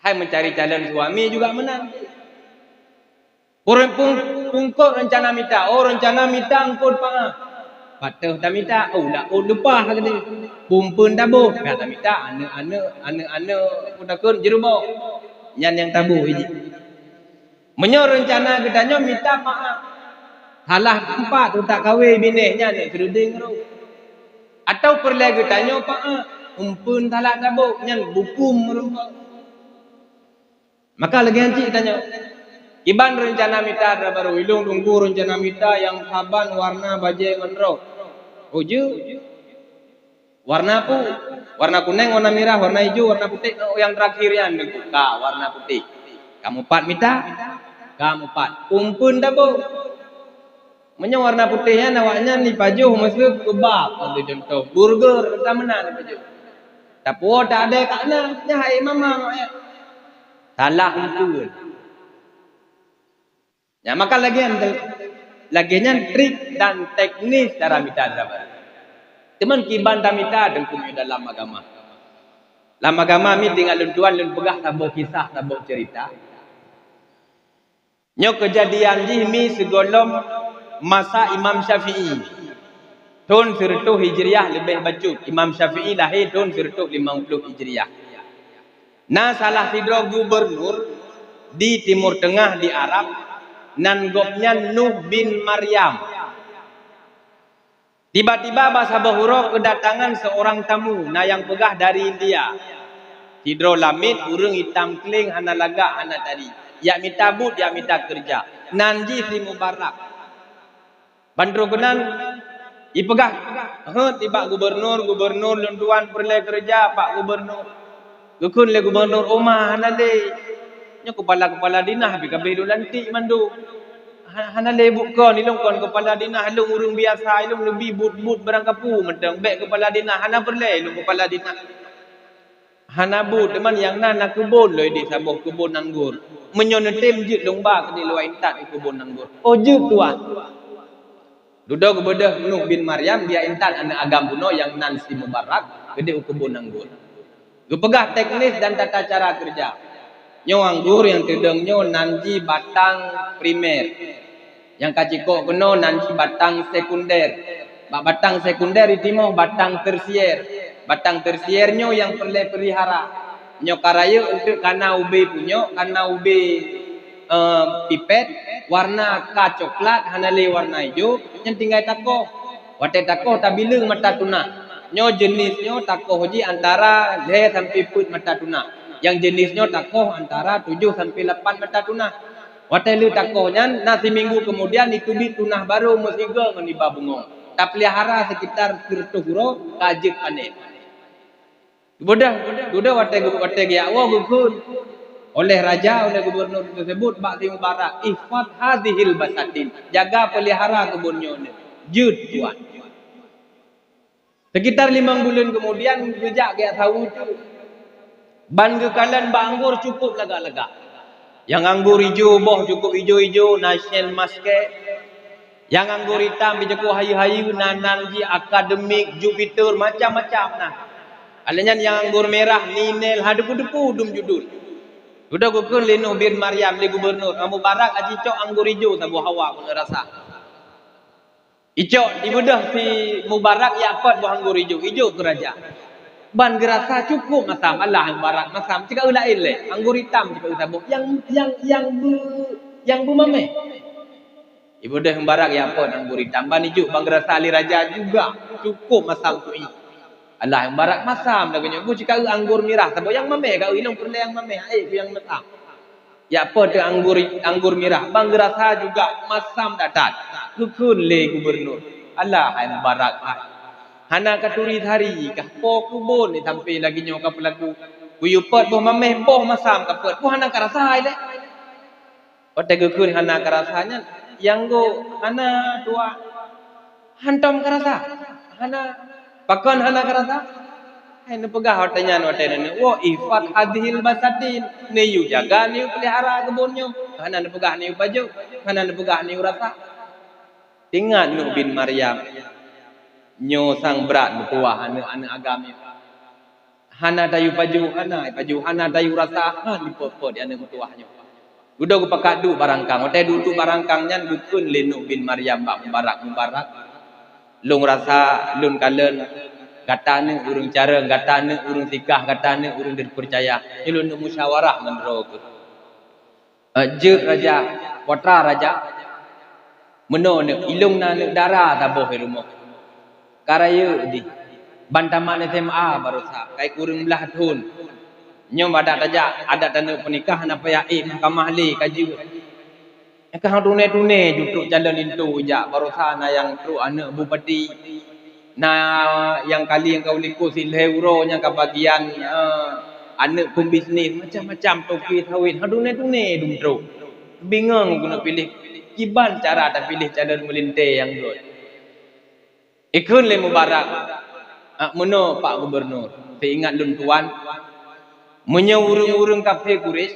Hai mencari calon suami juga meunan. Pureueng pung-, pungkot reuncana mita. Oh, reuncana mita eungkôt pangan. Pat toh tamita, oh, dak oh leupah geude. Peue-peue taboh, ka tamita aneuëk-aneuëk, aneuëk-aneuëk peutakon jeuruboh. Nyan nyang taboh jih. Meunyoe reuncana geutanyoe mita maaf, salah teumpat utak kawé binéh nyan nyang keureudeng rôh. Atau peureulée geutanyoe paah, eumpeuen salah taboh nyan bukôm meureumpok. Maka lagée nyan cit tanyoe. Kiban reuncana mita dara barô, ilông tunggu reuncana mita nyang saban warna bajèe ngon rok. Oh jeuet. Warna pu, warna kunèng, warna mirah, warna ijo, warna putéh, oh nyang teurakhir nyan teungku ka warna putéh. Ka mupat mita, ka mupat. Umpeuen dabô. Meunyoe warna putéh nyan awaknyan jipajoh miseue keubab, contoh burger, ka meunan jipajoh. Tapi woe ta adèe ka na, nyan hai mama ngon ayah. Salah umpeuen. Nyan maka lagèe nyan, lagèe nyan trik dan teknis cara mita dara barô. Teuma kiban tamita teungku dalam agama. Lam agama mi tinggai lôn tuan lôn peugah saboh kisah, saboh ceurita. Nyoe keujadian jih mi sigohlom masa Imam Syafi'i. Thôn sireutôh Hijriah leubeh bacut. Imam Syafi'i lahé thôn sireutôh limong ploh Hijriah. Na salah sidroe gubernur di Timur Teungah di Arab, nan gobnyan Nuh bin Maryam. Tiba-tiba bak saboh uroe keudatangan seurang tamu, na nyang peugah dari India. Sidroe lamiet ureueng itam kleng hana lagak hana tari. Jak mita buet, jak mita keureuja. Nan jih si Mubarak. Ban trôh keunan, ipeugah, "Heuet nibak gubernur, gubernur lôn tuan peureulèe keureuja pak gubernur." Geukheun lé gubernur, "Oma hana lé. Nyoe keupala-keupala dinah pih ka abéh lôn lantik mandum. Ha-, hana lé buet kon, ilông kon keupala dinah, ilông ureueng biasa, ilông leubeh buet-buet barang kapeue mantong, bèk keupala dinah, hana peureulèe ilông keupala dinah." Hana bu, teuma nyang na, na keubon lom idéh saboh keubon anggor. Meunyoe neutem jeuet lôn ba keudéh lôn intat u keubon anggor. Oh jeuet tuan. Dudoe geubeudôh Nuh bin Maryam, geujak intat aneuk agam bunoe nyang nan si Mubarak keudéh u keubon anggor. Geupeugah teknis dan tata cara keureuja. Nyoe anggor nyang teudong nyoe nan jih batang primer. Nyang ka jikok keunoe nan jih batang sekunder. Bak batang sekunder jitimoh batang tersier. Batang tersier nyoe nyang peureulèe peulihara. Nyoe ka rayeuk eunteuk kana ubé punyok, kana ubé, eh, pipet, warna ka coklat, hana lé warna ijo, nyan tinggai takoh. Watèe takoh tabileueng mata tunah. Nyoe jeunèh nyoe takoh jih antara lhèe sampoe peuet mata tunah. Nyang jeunèh nyoe takoh antara tujoh sampoe lapan mata tunah. Watèe lheueh takoh nyan, na siminggu keumudian jiteubiet tunah barô meusigoe ngon iba bungong. Tapeulihara sekitar sireutôh uroe ka jeuet panèn. Dudoe, dudoe watèe geu-, watèe geujak woe geukheun oleh raja, oleh gubernur teuseubut bak si Mubarak, "Ihfadz hadzihil basatin." Jaga peulihara keubon nyoe, jeuet tuan. Sekitar limong buleuen keumudian geujak geujak saweue teuk. Ban geukalon bak anggor cukup lagak-lagak. Nyang anggor ijo boh cukup ijo-ijo, na syen maskèe. Nyang anggor itam pih cukup hayeue-hayeue, na nan jih akademik, Jupiter, macam-macam na. Alèh nyan nyang anggor mirah, Ninel, ha debu-debu dum judul. Dudoe geukheun lé Nuh bin Maryam lé gubernur, "Mubarak aji cok anggor ijo saboh hawa keuneuk rasa." Icok dibeudôh si Mubarak jak pot boh anggor ijo, ijo keu raja. Ban geurasa cukup masam, alah Mubarak masam, cit ka laén lé, anggor itam cit ka saboh. Nyang, nyang, nyang beu-, nyang beumamèh. Ibeudôh Mubarak jak pot anggor itam, ban ijo ban geurasa lé raja juga cukup masam kui. Alah Mubarak masam lagèe nyoe, bu cit ka anggor mirah, saboh nyang mamèh ka ilông peureulèe nyang mamèh, aé nyang masam. Jak pot teuk anggor, anggor mirah, ban geurasa juga masam that-that. Geukheun lé gubernur, "Alah hai Mubarak hai. Hana ka turi sehari kah po keubon ni sampoe lagèe nyoe ka peulaku. Kuyue pot boh mamèh boh masam ka pot, boh hana ka rasa hai lé." Watèe geukheun hana ka rasa nyan, nyang go hana tuan. Hantom ka rasa? Hana. Pakon hana ka rasa? Hai neupeugah watèe nyan watèe neuneuk woe, "Ihfadz hadzihil basatin." Neuyue jaga, neuyue peulihara keubon nyoe. Hana neupeugah neuyue pajoh, hana neupeugah neuyue rasa. Ingat Nuh bin Maryam. Nyoe sang brat meutuwah aneuk-aneuk agam nyoe. Hana tayue pajoh, hana pajoh, hana tayue rasa, han dipot-pot di aneuk meutuwah nyoe. Dudoe geupakat duek barangkang. Watèe duek-duek barangkang nyan geukheun lé Nuh bin Maryam bak Mubarak, "Mubarak, lôn rasa, lôn kalon, gata neuk ureueng carông, gata neuk ureueng sikah, gata neuk ureueng teupeurcaya. Nyoe lôn neuk musyawarah ngon droe keuh." "Eh, jeuet raja, putra raja. Meunoe neuk, ilông na aneuk dara saboh di rumoh. Ka rayeuk jih, ban tamat S M A baroesa, ka kureueng blah thôn. Nyoe adak tajak, adak taneuk peunikah hana payah ék mahkamah lé ka jeuet." Nyang ka hang tunai-tunai ju trok calon linto jak, baroesa na nyang trok aneuk bupati, na nyang kali nyang ka u likot sit lhée uroe nyang ka bagian, eh, aneuk pembisnis, macam-macam toke sawét, hang tunai-tunai dum trok. Bingong keuneuk piléh, kiban cara tapiléh calon meulintée nyang gét. Ikheun lé Mubarak, "Ah, meunoe Pak Gubernur, seuingat lôn tuan, meunyoe ureuëng-ureuëng kafé Quraisy,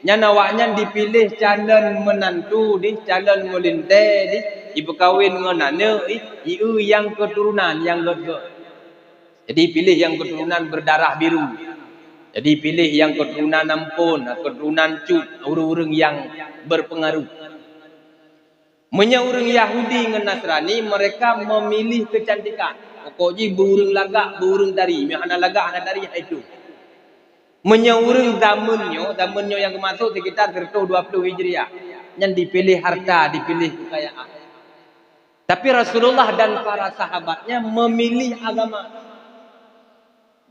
nyan awaknyan dipiléh calon meunantu dih, calon meulintée dih, jipeukawen ngon aneuk ih, ieu nyang keuturonan nyang gét-gét. Jadi piléh nyang keuturonan beudarah biru. Jadi piléh nyang keuturonan amphon, keuturonan cut, ureuëng-ureuëng nyang beurpeungaroh." Meunyoe ureuëng Yahudi ngon Nasrani, mereka memilih kecantikan. Pokok jih beu ureuëng lagak, beu ureuëng tari. Meunyoe hana lagak, hana tari, hai tu. Meunyoe ureuëng zaman nyoe, zaman nyoe nyang geumaksud sekitar seratus dua puluh Hijriah, nyan dipiléh harta, dipiléh kekayaan. Tapi Rasulullah dan para sahabatnya memilih agama.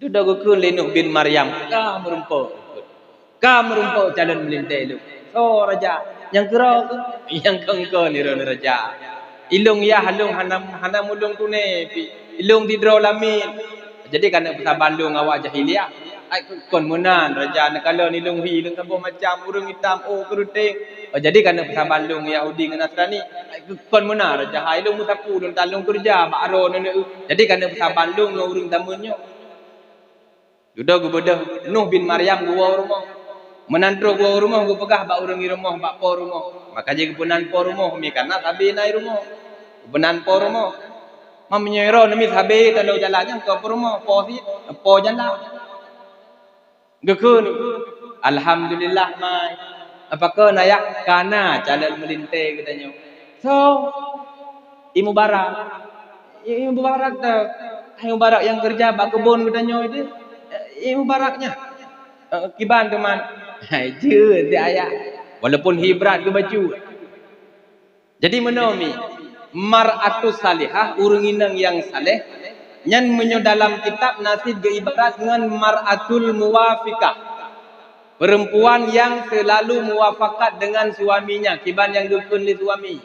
Dudoe geukheun lé Nuh bin Maryam, "Ka meurumpok, ka meurumpok calon meulintée lôn. Soe raja? Nyang keudroe keuh?" "Nyang keungkon, droeneuh raja. Ilong yah lôn hana, hana meulong tunai pih. Ilong sidroe lamiet." "Jadi ka neupeusaban lôn awak jahiliyah?" "Ai kon meunan raja, neukalon ilong hi lôn saboh macam, ureuëng itam, oh, keureuteng." "Oh, jadi ka neupeusaban lôn Yahudi ngon Nasrani?" "Ai kon meunan raja, hai lôn meusapu lôn tan lôn keureuja bak aroe neuneuk. Jadi ka neupeusaban lôn ngon ureuëng zaman nyoe." Dudoe geubeudôh, Nuh bin Maryam geuwoe u rumoh. Meunan trok geuwoe u rumoh, geupeugah bak ureuëng i rumoh, bak po rumoh. Maka jih geupeunan po rumoh, mi kana sabe na i rumoh. Geupeunan po rumoh. Ma meunyoe droe neumiet sabe taloe jalan nyan, kon po rumoh, po sit, po jalan. Geukheun, "Alhamdulillah, mai. Pakon ayah, ka na calon meulintée geutanyoe." "Soe?" "I Mubarak." "I, I Mubarak teuh? Hai Mubarak nyang keureuja bak keubon geutanyoe teuh? I Mubarak nyan?" "Eh, kiban teuma." "Hai, jeuet teuh ayah. Walaupun hi brat geubacut." Jadi meunoe mi, mar'atus salihah, ureuëng inong nyang saleh, nyan meunyoe dalam kitab na cit geuibarat ngon mar'atul muwafiqah, perempuan yang selalu muwafakat dengan suaminya, kiban nyang geukheun lé suami.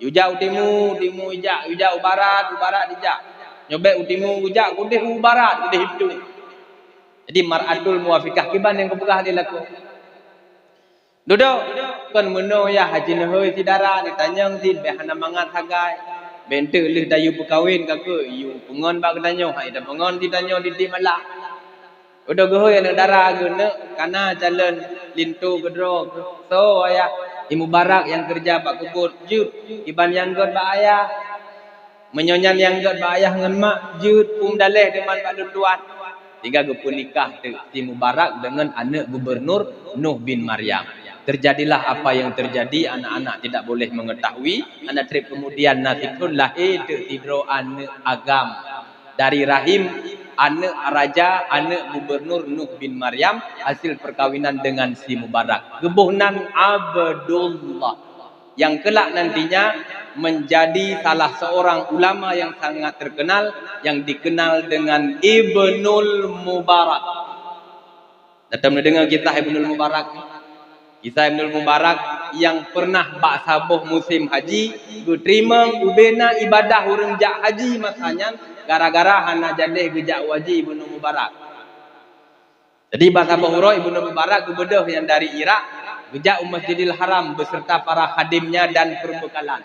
Yue jak u timu, u timu ijak, yue jak u barat, u barat ijak. Nyoe bék u timu ijak, keudeh u barat, keudeh iduek. Jadi mar'atul muwafiqah, kiban nyang geupeugah lé lakoe. Dudoe, kon meunoe yah, haji neuhôi si dara, neutanyong cit, bék hana mangat sagai. Bék enteuk lheueh tayue peukawen ka keuh, yue peungon bak geutanyoe, hai tapeungon geutanyoe tieb-tieb malam. Dudoe geuhôi aneuk dara geuneuk, kana calon linto keudroe keuh. "Soe ayah?" "I Mubarak nyang keureuja bak keubon." "Jeuet, kiban nyang gét bak ayah?" "Meunyoe nyan nyang gét bak ayah ngon mak, jeuet, peue meudaléh teuma bak lôn tuan." Sehingga geupeunikah teuk si Mubarak deungon aneuk gubernur Nuh bin Maryam. Terjadilah apa yang terjadi, anak-anak tidak boleh mengetahui. Hana treb kemudian na sikheun lahé teuk sidroe aneuk agam dari rahim aneuk raja, aneuk gubernur Nuh bin Maryam, hasil perkawinan dengan si Mubarak. Geuboh nan Abdullah. Yang kelak nantinya menjadi salah seorang ulama yang sangat terkenal yang dikenal dengan Ibnul Mubarak. Dah tahu mendengar kisah Ibnul Mubarak? Kisah Ibnul Mubarak yang pernah bak saboh musim haji geuteurimong ubena ibadah ureuëng jak haji masa nyan gara-gara hana jadeh geujak haji Ibnul Mubarak. Jadi bak saboh uroe Ibnu Mubarak geubeudôh nyang dari Irak geujak u Masjidil Haram beserta para khadimnya dan perbekalan.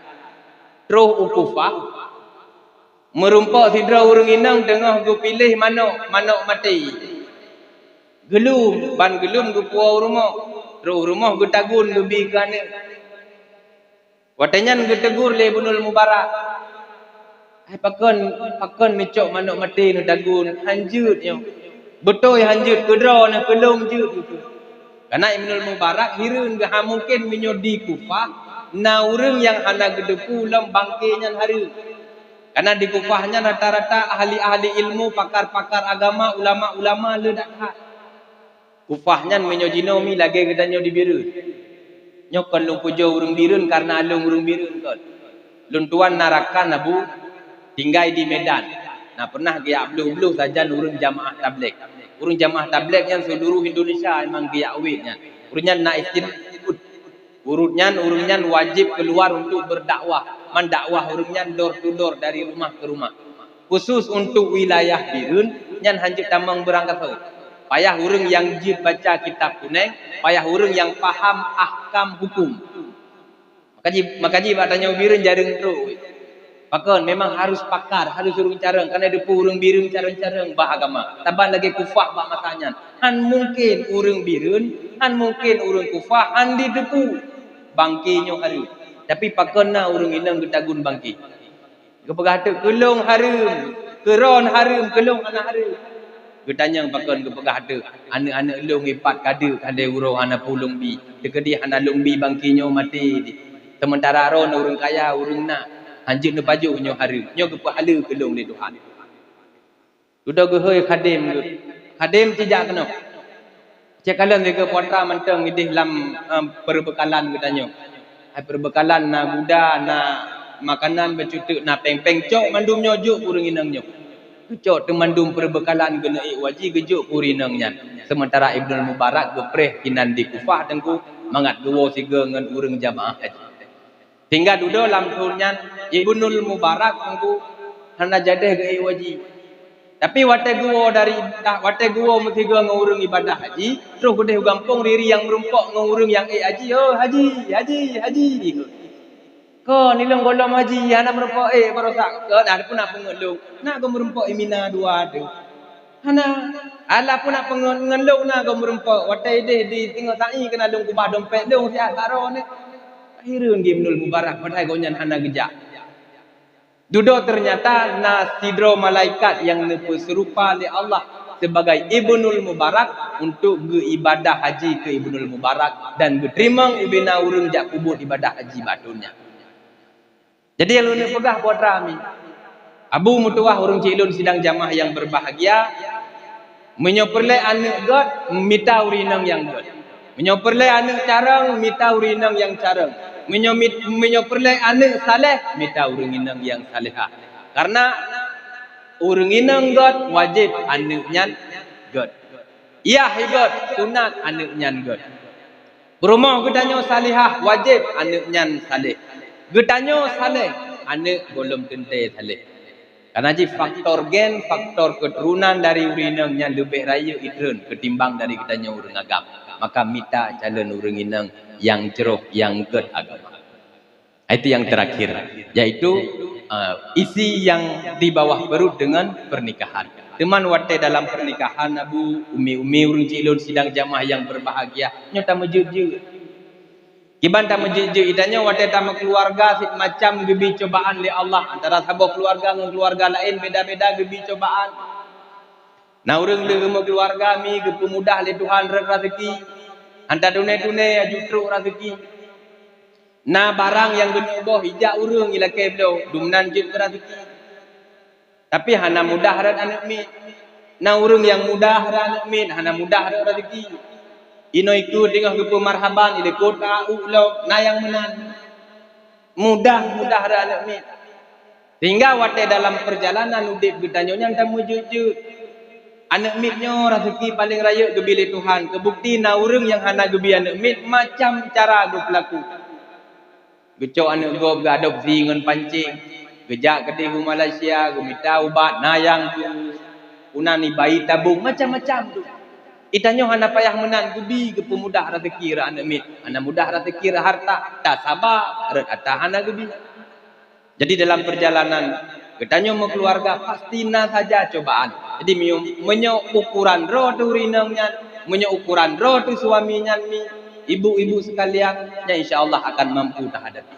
Troh u Kufah, meurumpok sidroe ureuëng inong teungoh geupiléh manök, manök maté. Geulum, ban geulum geupuwoe u rumoh, troh u rumoh geutagun geubi keu aneuk. Watée nyan geutegur lé Ibnul Mubarak, "Hai pakon, pakon neucok manök maté neutagun? Hanjeuet nyoe. Beutôi hanjeuet, keudroe na keulong jeuet." Kana Ibnul Mubarak hireuen geuh, hana mungken meunyoe di Kufah na ureuëng nyang hana geuteupeue lom bangke nyan hareuem. Kana di Kufah nyan rata-rata ahli-ahli ilmu, pakar-pakar agama, ulama-ulama le that. Kufah nyan meunyoe jinoe mi lagée geutanyoe di Bireuen. Nyoe kon lôn pujoe ureuëng Bireuen kareuna lôn ureuëng Bireuen kon. Lôn tuan na rakan Abu tinggai di Medan. Na pernah geujak bloh-bloh sajan ureuëng jamaah tabligh. Ureuëng jamaah tabligh nyan seuluruh Indonesia memang geujak wét nyan. Ureuëng nyan na istilah Ureuëng nyan, ureuëng nyan wajéb keuluar untuk berdakwah, mendakwah ureuëng nyan door to door, dari rumah ke rumah. Khusus untuk wilayah Bireuen, nyan hanjeuet tamong beurangkasoe. Payah ureuëng nyang jeuet baca kitab kuneng, payah ureuëng nyang paham ahkam hukum. Maka ji, maka ji bak tanyoe Bireuen jareueng trok. Pakon, memang harus pakar, harus ureuëng carông, karena diteupeu ureuëng Bireuen carông-carông bak agama. Saban lagée Kufah bak masa nyan. Han mungken ureuëng Bireuen, han mungken ureuëng Kufah han diteupeu bangke nyoe hareuem. Tapi pakon na ureuëng inong geutagun bangke. Geupeugah teuk, "Keu lôn hareuem, keu droen hareuem, keu lôn hana hareuem." Geutanyong pakon, geupeugah teuk, "Aneuëk-aneuëk lôn ipat kadeuk ka lhée uroe hana peue lôn bi. Teukeudi hana lôn bi bangke nyoe maté di. Seumeuntara droen ureuëng kaya, ureuëng na, hanjeuet neupajoh nyoe hareuem. Nyoe geupeuhaleue keu lôn lé Tuhan." Dudoe geuhôi khadém geuh. Khadém, "Cijak keunoe. Cit kalon sigoe putra mantong idéh lam, em, peurbeukatan geutanyoe. Hai peurbeukatan na guda, na makanan, bacut teuk na péng-péng, cok mandum nyoe jok ureuëng inong nyoe." Geucok teuk mandum peurbeukatan geuneuk ék u haji, geujok keu ureuëng inong nyan. Seumeuntara Ibnul Mubarak geupreh inan di Kufah teungku, mangat geuwoe sigoe ngon ureuëng jamaah haji. Sehingga dudoe lam thon nyan, Ibnul Mubarak teungku hana jadeh geuék u haji. Tapi watée geuwoe dari, watée geuwoe meusigoe ngon ureuëng ibadah haji, troh keudeh u gampông, riri nyang meurumpok ngon ureuëng nyang ék haji, "Oh, haji, haji, haji," kon ilong gohlom haji, hana meurumpok ék baroesa. Kon, "Nah, peue na peungeut lôn, na goe meurumpok i Mina dua teuh." Hana, alah peue na peungeut ngon lôn na goe meurumpok, watée idéh di singoh sa'i keunan lôn keubah dompet lôn siat bak droeneuh. Hireuen geuh Ibnul Mubarak, padahai gobnyan hana geujak. Dudoe teunyata na sidroe malaikat nyang neupeuseurupa lé Allah sibagai Ibnul Mubarak untuk geuibadah haji keu Ibnul Mubarak dan geuteurimong ubena ureuëng jak peubuet ibadah haji bak thon nyan. Jadi, nyang lôn peugah putra mi, Abu meutuwah ureuëng cit lôn sidang jamaah nyang berbahagia, meunyoe peureulée aneuëk gét, mita ureuëng inong nyang gét. Meunyoe peureulée aneuëk carông, mita ureuëng inong nyang carông. Meunyoe mit-, meunyoe peureulée aneuëk saleh, mita ureuëng inong nyang salehah. Karena ureuëng inong gét, wajéb aneuëk nyan gét. Yah gét, sunat aneuëk nyan gét. Peurumoh geutanyoe salihah, wajéb aneuëk nyan saleh. Geutanyoe saleh, aneuëk gohlom teuntée saleh. Karena jih faktor gen, faktor keuturonan dari ureuëng inong nyan leubeh rayeuk itreun ketimbang dari geutanyoe ureuëng agam. Maka mita calon ureuëng inong nyang jroh, nyang gét agama. Itu yang terakhir, yaitu, eh, isi yang di bawah perut dengan pernikahan. Teuma watée dalam pernikahan, Abu, umi-umi ureuëng cit lôn sidang jamaah nyang berbahagia, nyoe tameujeuet-jeuet. Kiban tameujeuet-jeuet, geutanyoe watée tameukeuluwarga cit macam geubi cobaan lé Allah, antara saboh keuluwarga ngon keuluwarga laén beda-beda geubi cobaan. Na ureuëng lheueh meukeuluwarga mi geupeumudah lé Tuhan rot raseuki, hana tatuné-tuné aju trok raseuki. Na barang nyang geuneuk boh ijak ureuëng ilakée bloe, dumnan jeuet keu raseuki. Tapi hana mudah rot aneuëk miet. Na ureuëng nyang mudah rot aneuëk miet, hana mudah rot raseuki. Inoe ikeue teungoh geupeumarhaban, ilikot ka u lom, na nyang meunan. Mudah-mudah rot aneuëk miet. Sehingga watée dalam perjalanan udeb geutanyoe nyan tameujeuet-jeuet. Aneuëk miet nyoe raseuki paleng rayeuk geubi lé Tuhan. Keubukti na ureuëng nyang hana geubi aneuëk miet macam cara geupeulaku. Geucok aneuëk gob geuadopsi ngon pancéng, geujak keudeh u Malaysia, geumita ubat, na nyang geu-, unan ibayi tabong, macam-macam tu. Geutanyoe hana payah meunan geubi geupeumudah raseuki rot aneuëk miet, hana mudah raseuki rot hareuta, tasaba rot ata hana geubi. Jadi dalam perjalanan geutanyoe meukeuluwarga pasti na saja cobaan. Jadi meunyoe, meunyoe ukuran droe teuh ureuëng inong nyan, meunyoe ukuran droe teuh suami nyan mi, ibu-ibu sekalian, nyan insya Allah akan mampu tahadapi.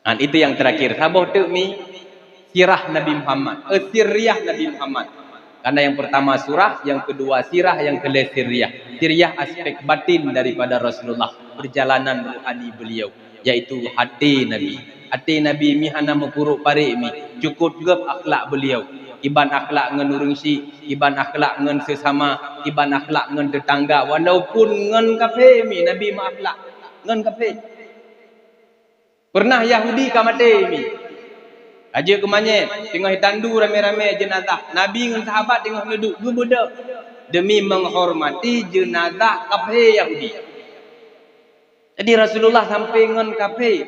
Dan itu yang terakhir, saboh teuk mi, sirah Nabi Muhammad, eh, siriah Nabi Muhammad. Karena yang pertama surah, yang kedua sirah, yang kelima siriah. Siriah aspek batin daripada Rasulullah, perjalanan rohani beliau, yaitu hati Nabi. Hati Nabi mi hana meukurok parek mi, cukup gét akhlak beliau. Kiban akhlak ngon ureuëng syik, kiban akhlak ngon sesama, kiban akhlak ngon tetangga, walaupun ngon kafé mi Nabi meuakhlak ngon kafé. Pernah Yahudi ka maté mi. Ka jeuet keu manyét, teungoh tandu ramé-ramé jeunazah. Nabi ngon sahabat teungoh neuduek geubeudôh demi menghormati jeunazah kafé Yahudi. Jadi Rasulullah sampai ngon kafé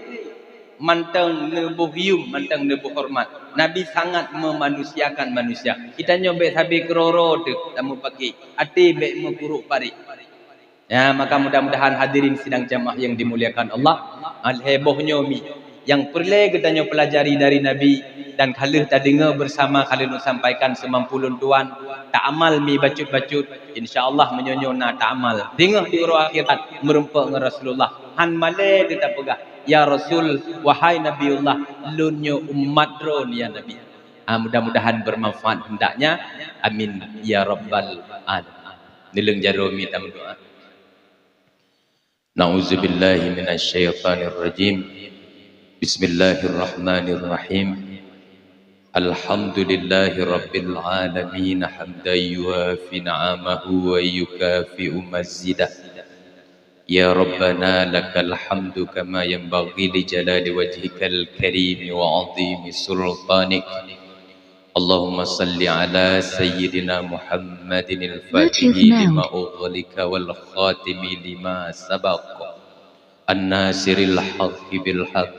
mantong neuboh yuem, mantong neuboh hormat. Nabi sangat memanusiakan manusia. Geutanyoe bék sabe keuroro teuh tameupaké, até bék meukurok paré. Ya, maka mudah-mudahan hadirin sidang jamaah yang dimuliakan Allah, lhèe boh nyoe mi nyang peureulèe geutanyoe peulajari dari Nabi dan ka lheueh tadeungoe bersama ka lheueh lôn sampaikan seumampu lôn tuan, taamal mi bacut-bacut, insya Allah meunyoe nyoe na taamal. Singoh di uroe akhirat meurumpok ngon Rasulullah. Han malèe teuh tapeugah, "Ya Rasul, wahai Nabiullah, lôn nyoe umat droeneuh ya Nabi." Ah, mudah-mudahan bermanfaat hendaknya. Amin ya rabbal alamin. Neulheueng jaroe mi tameudoa. Na'udzubillahi minasyaitonirrajim. Bismillahirrahmanirrahim. Alhamdulillahi rabbil alamin, hamdan yuwafi ni'amahu wa yukafi'u mazidah. Ya Rabbana, lakal hamdu kama yanbaghi li jalali wajhikal karimi wa 'azimi sultanik. Allahumma salli ala sayyidina Muhammadinil fatihi lima ughliqa wal khatimi lima sabaq, an-nasiril haqqi bil haqq,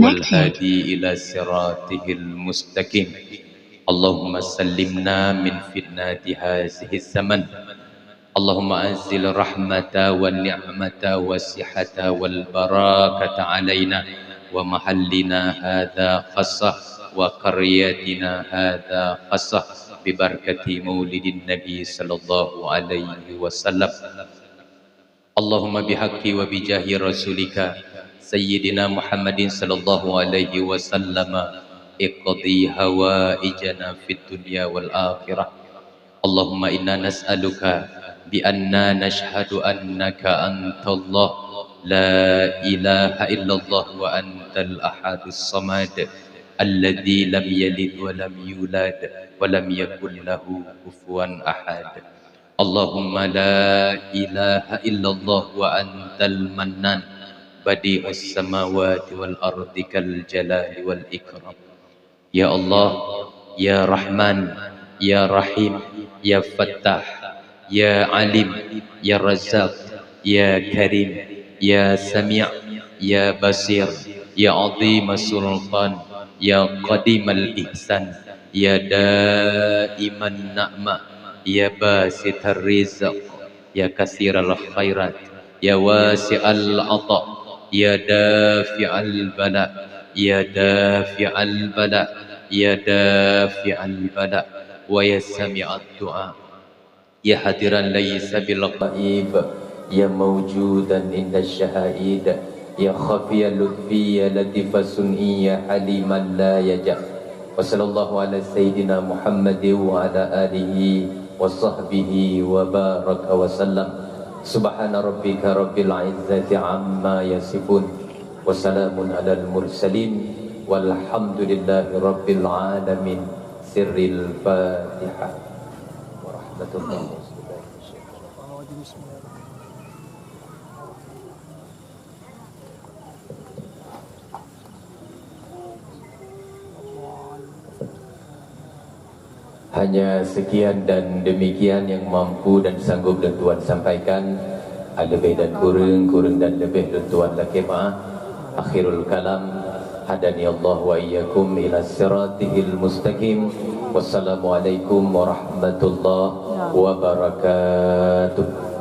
wal hadi ila siratihil mustaqim. Allahumma sallimna min fitnati hazihi zaman. Allahumma anzil rahmata wa ni'mata wa sihata wal barakata alaina wa mahallina hadza khassah wa qaryatina hadza khassah, bi barakati maulidin nabi sallallahu alaihi wasallam. Allahumma bihaqqi wa bijahi rasulika sayyidina Muhammadin sallallahu alaihi wasallam, iqdi hawaijana fid dunya wal akhirah. Allahumma inna nas'aluka bi anna nashhadu annaka antallah, la ilaha illallah wa antal ahadus samad, alladzi lam yalid wa lam yulad wa lam yakul lahu kufuwan ahad. Allahumma la ilaha illallah wa antal mannan, badi'us samawati wal ardi kal jalali wal ikram. Ya Allah, ya Rahman, ya Rahim, ya Fattah, ya Alim, ya Razzaq, ya Karim, ya Sami', ya Basir, ya Azim sultan, ya Qadim al-ihsan, ya Daiman na'mah, ya Basitar rizq, ya Kasiral khairat, ya Wasi'al ata, ya Dafi'al bala, ya Dafi'al bala, ya Dafi'al bala, wa ya Sami'ad du'a. Ya hadiran laisa bil ghaib, ya maujudan inda syahid, ya khafiya lutfi, ya latifa sun'i, ya haliman la yaja. Wa sallallahu ala sayyidina Muhammad wa ala alihi wa sahbihi wa baraka wa sallam. Subhana rabbika rabbil izzati amma yasifun. Wa salamun alal mursalin. Walhamdulillahi rabbil alamin. Sirril Fatihah. Warahmatullahi wabarakatuh. Hanya sekian dan demikian yang mampu dan sanggup lôn tuan sampaikan. Leubeh dan kureueng, kureueng dan leubeh lôn tuan lakée meu'ah. Akhirul kalam, hadani Allah wa iyyakum ila siratihil mustaqim. Wassalamualaikum warahmatullahi wabarakatuh.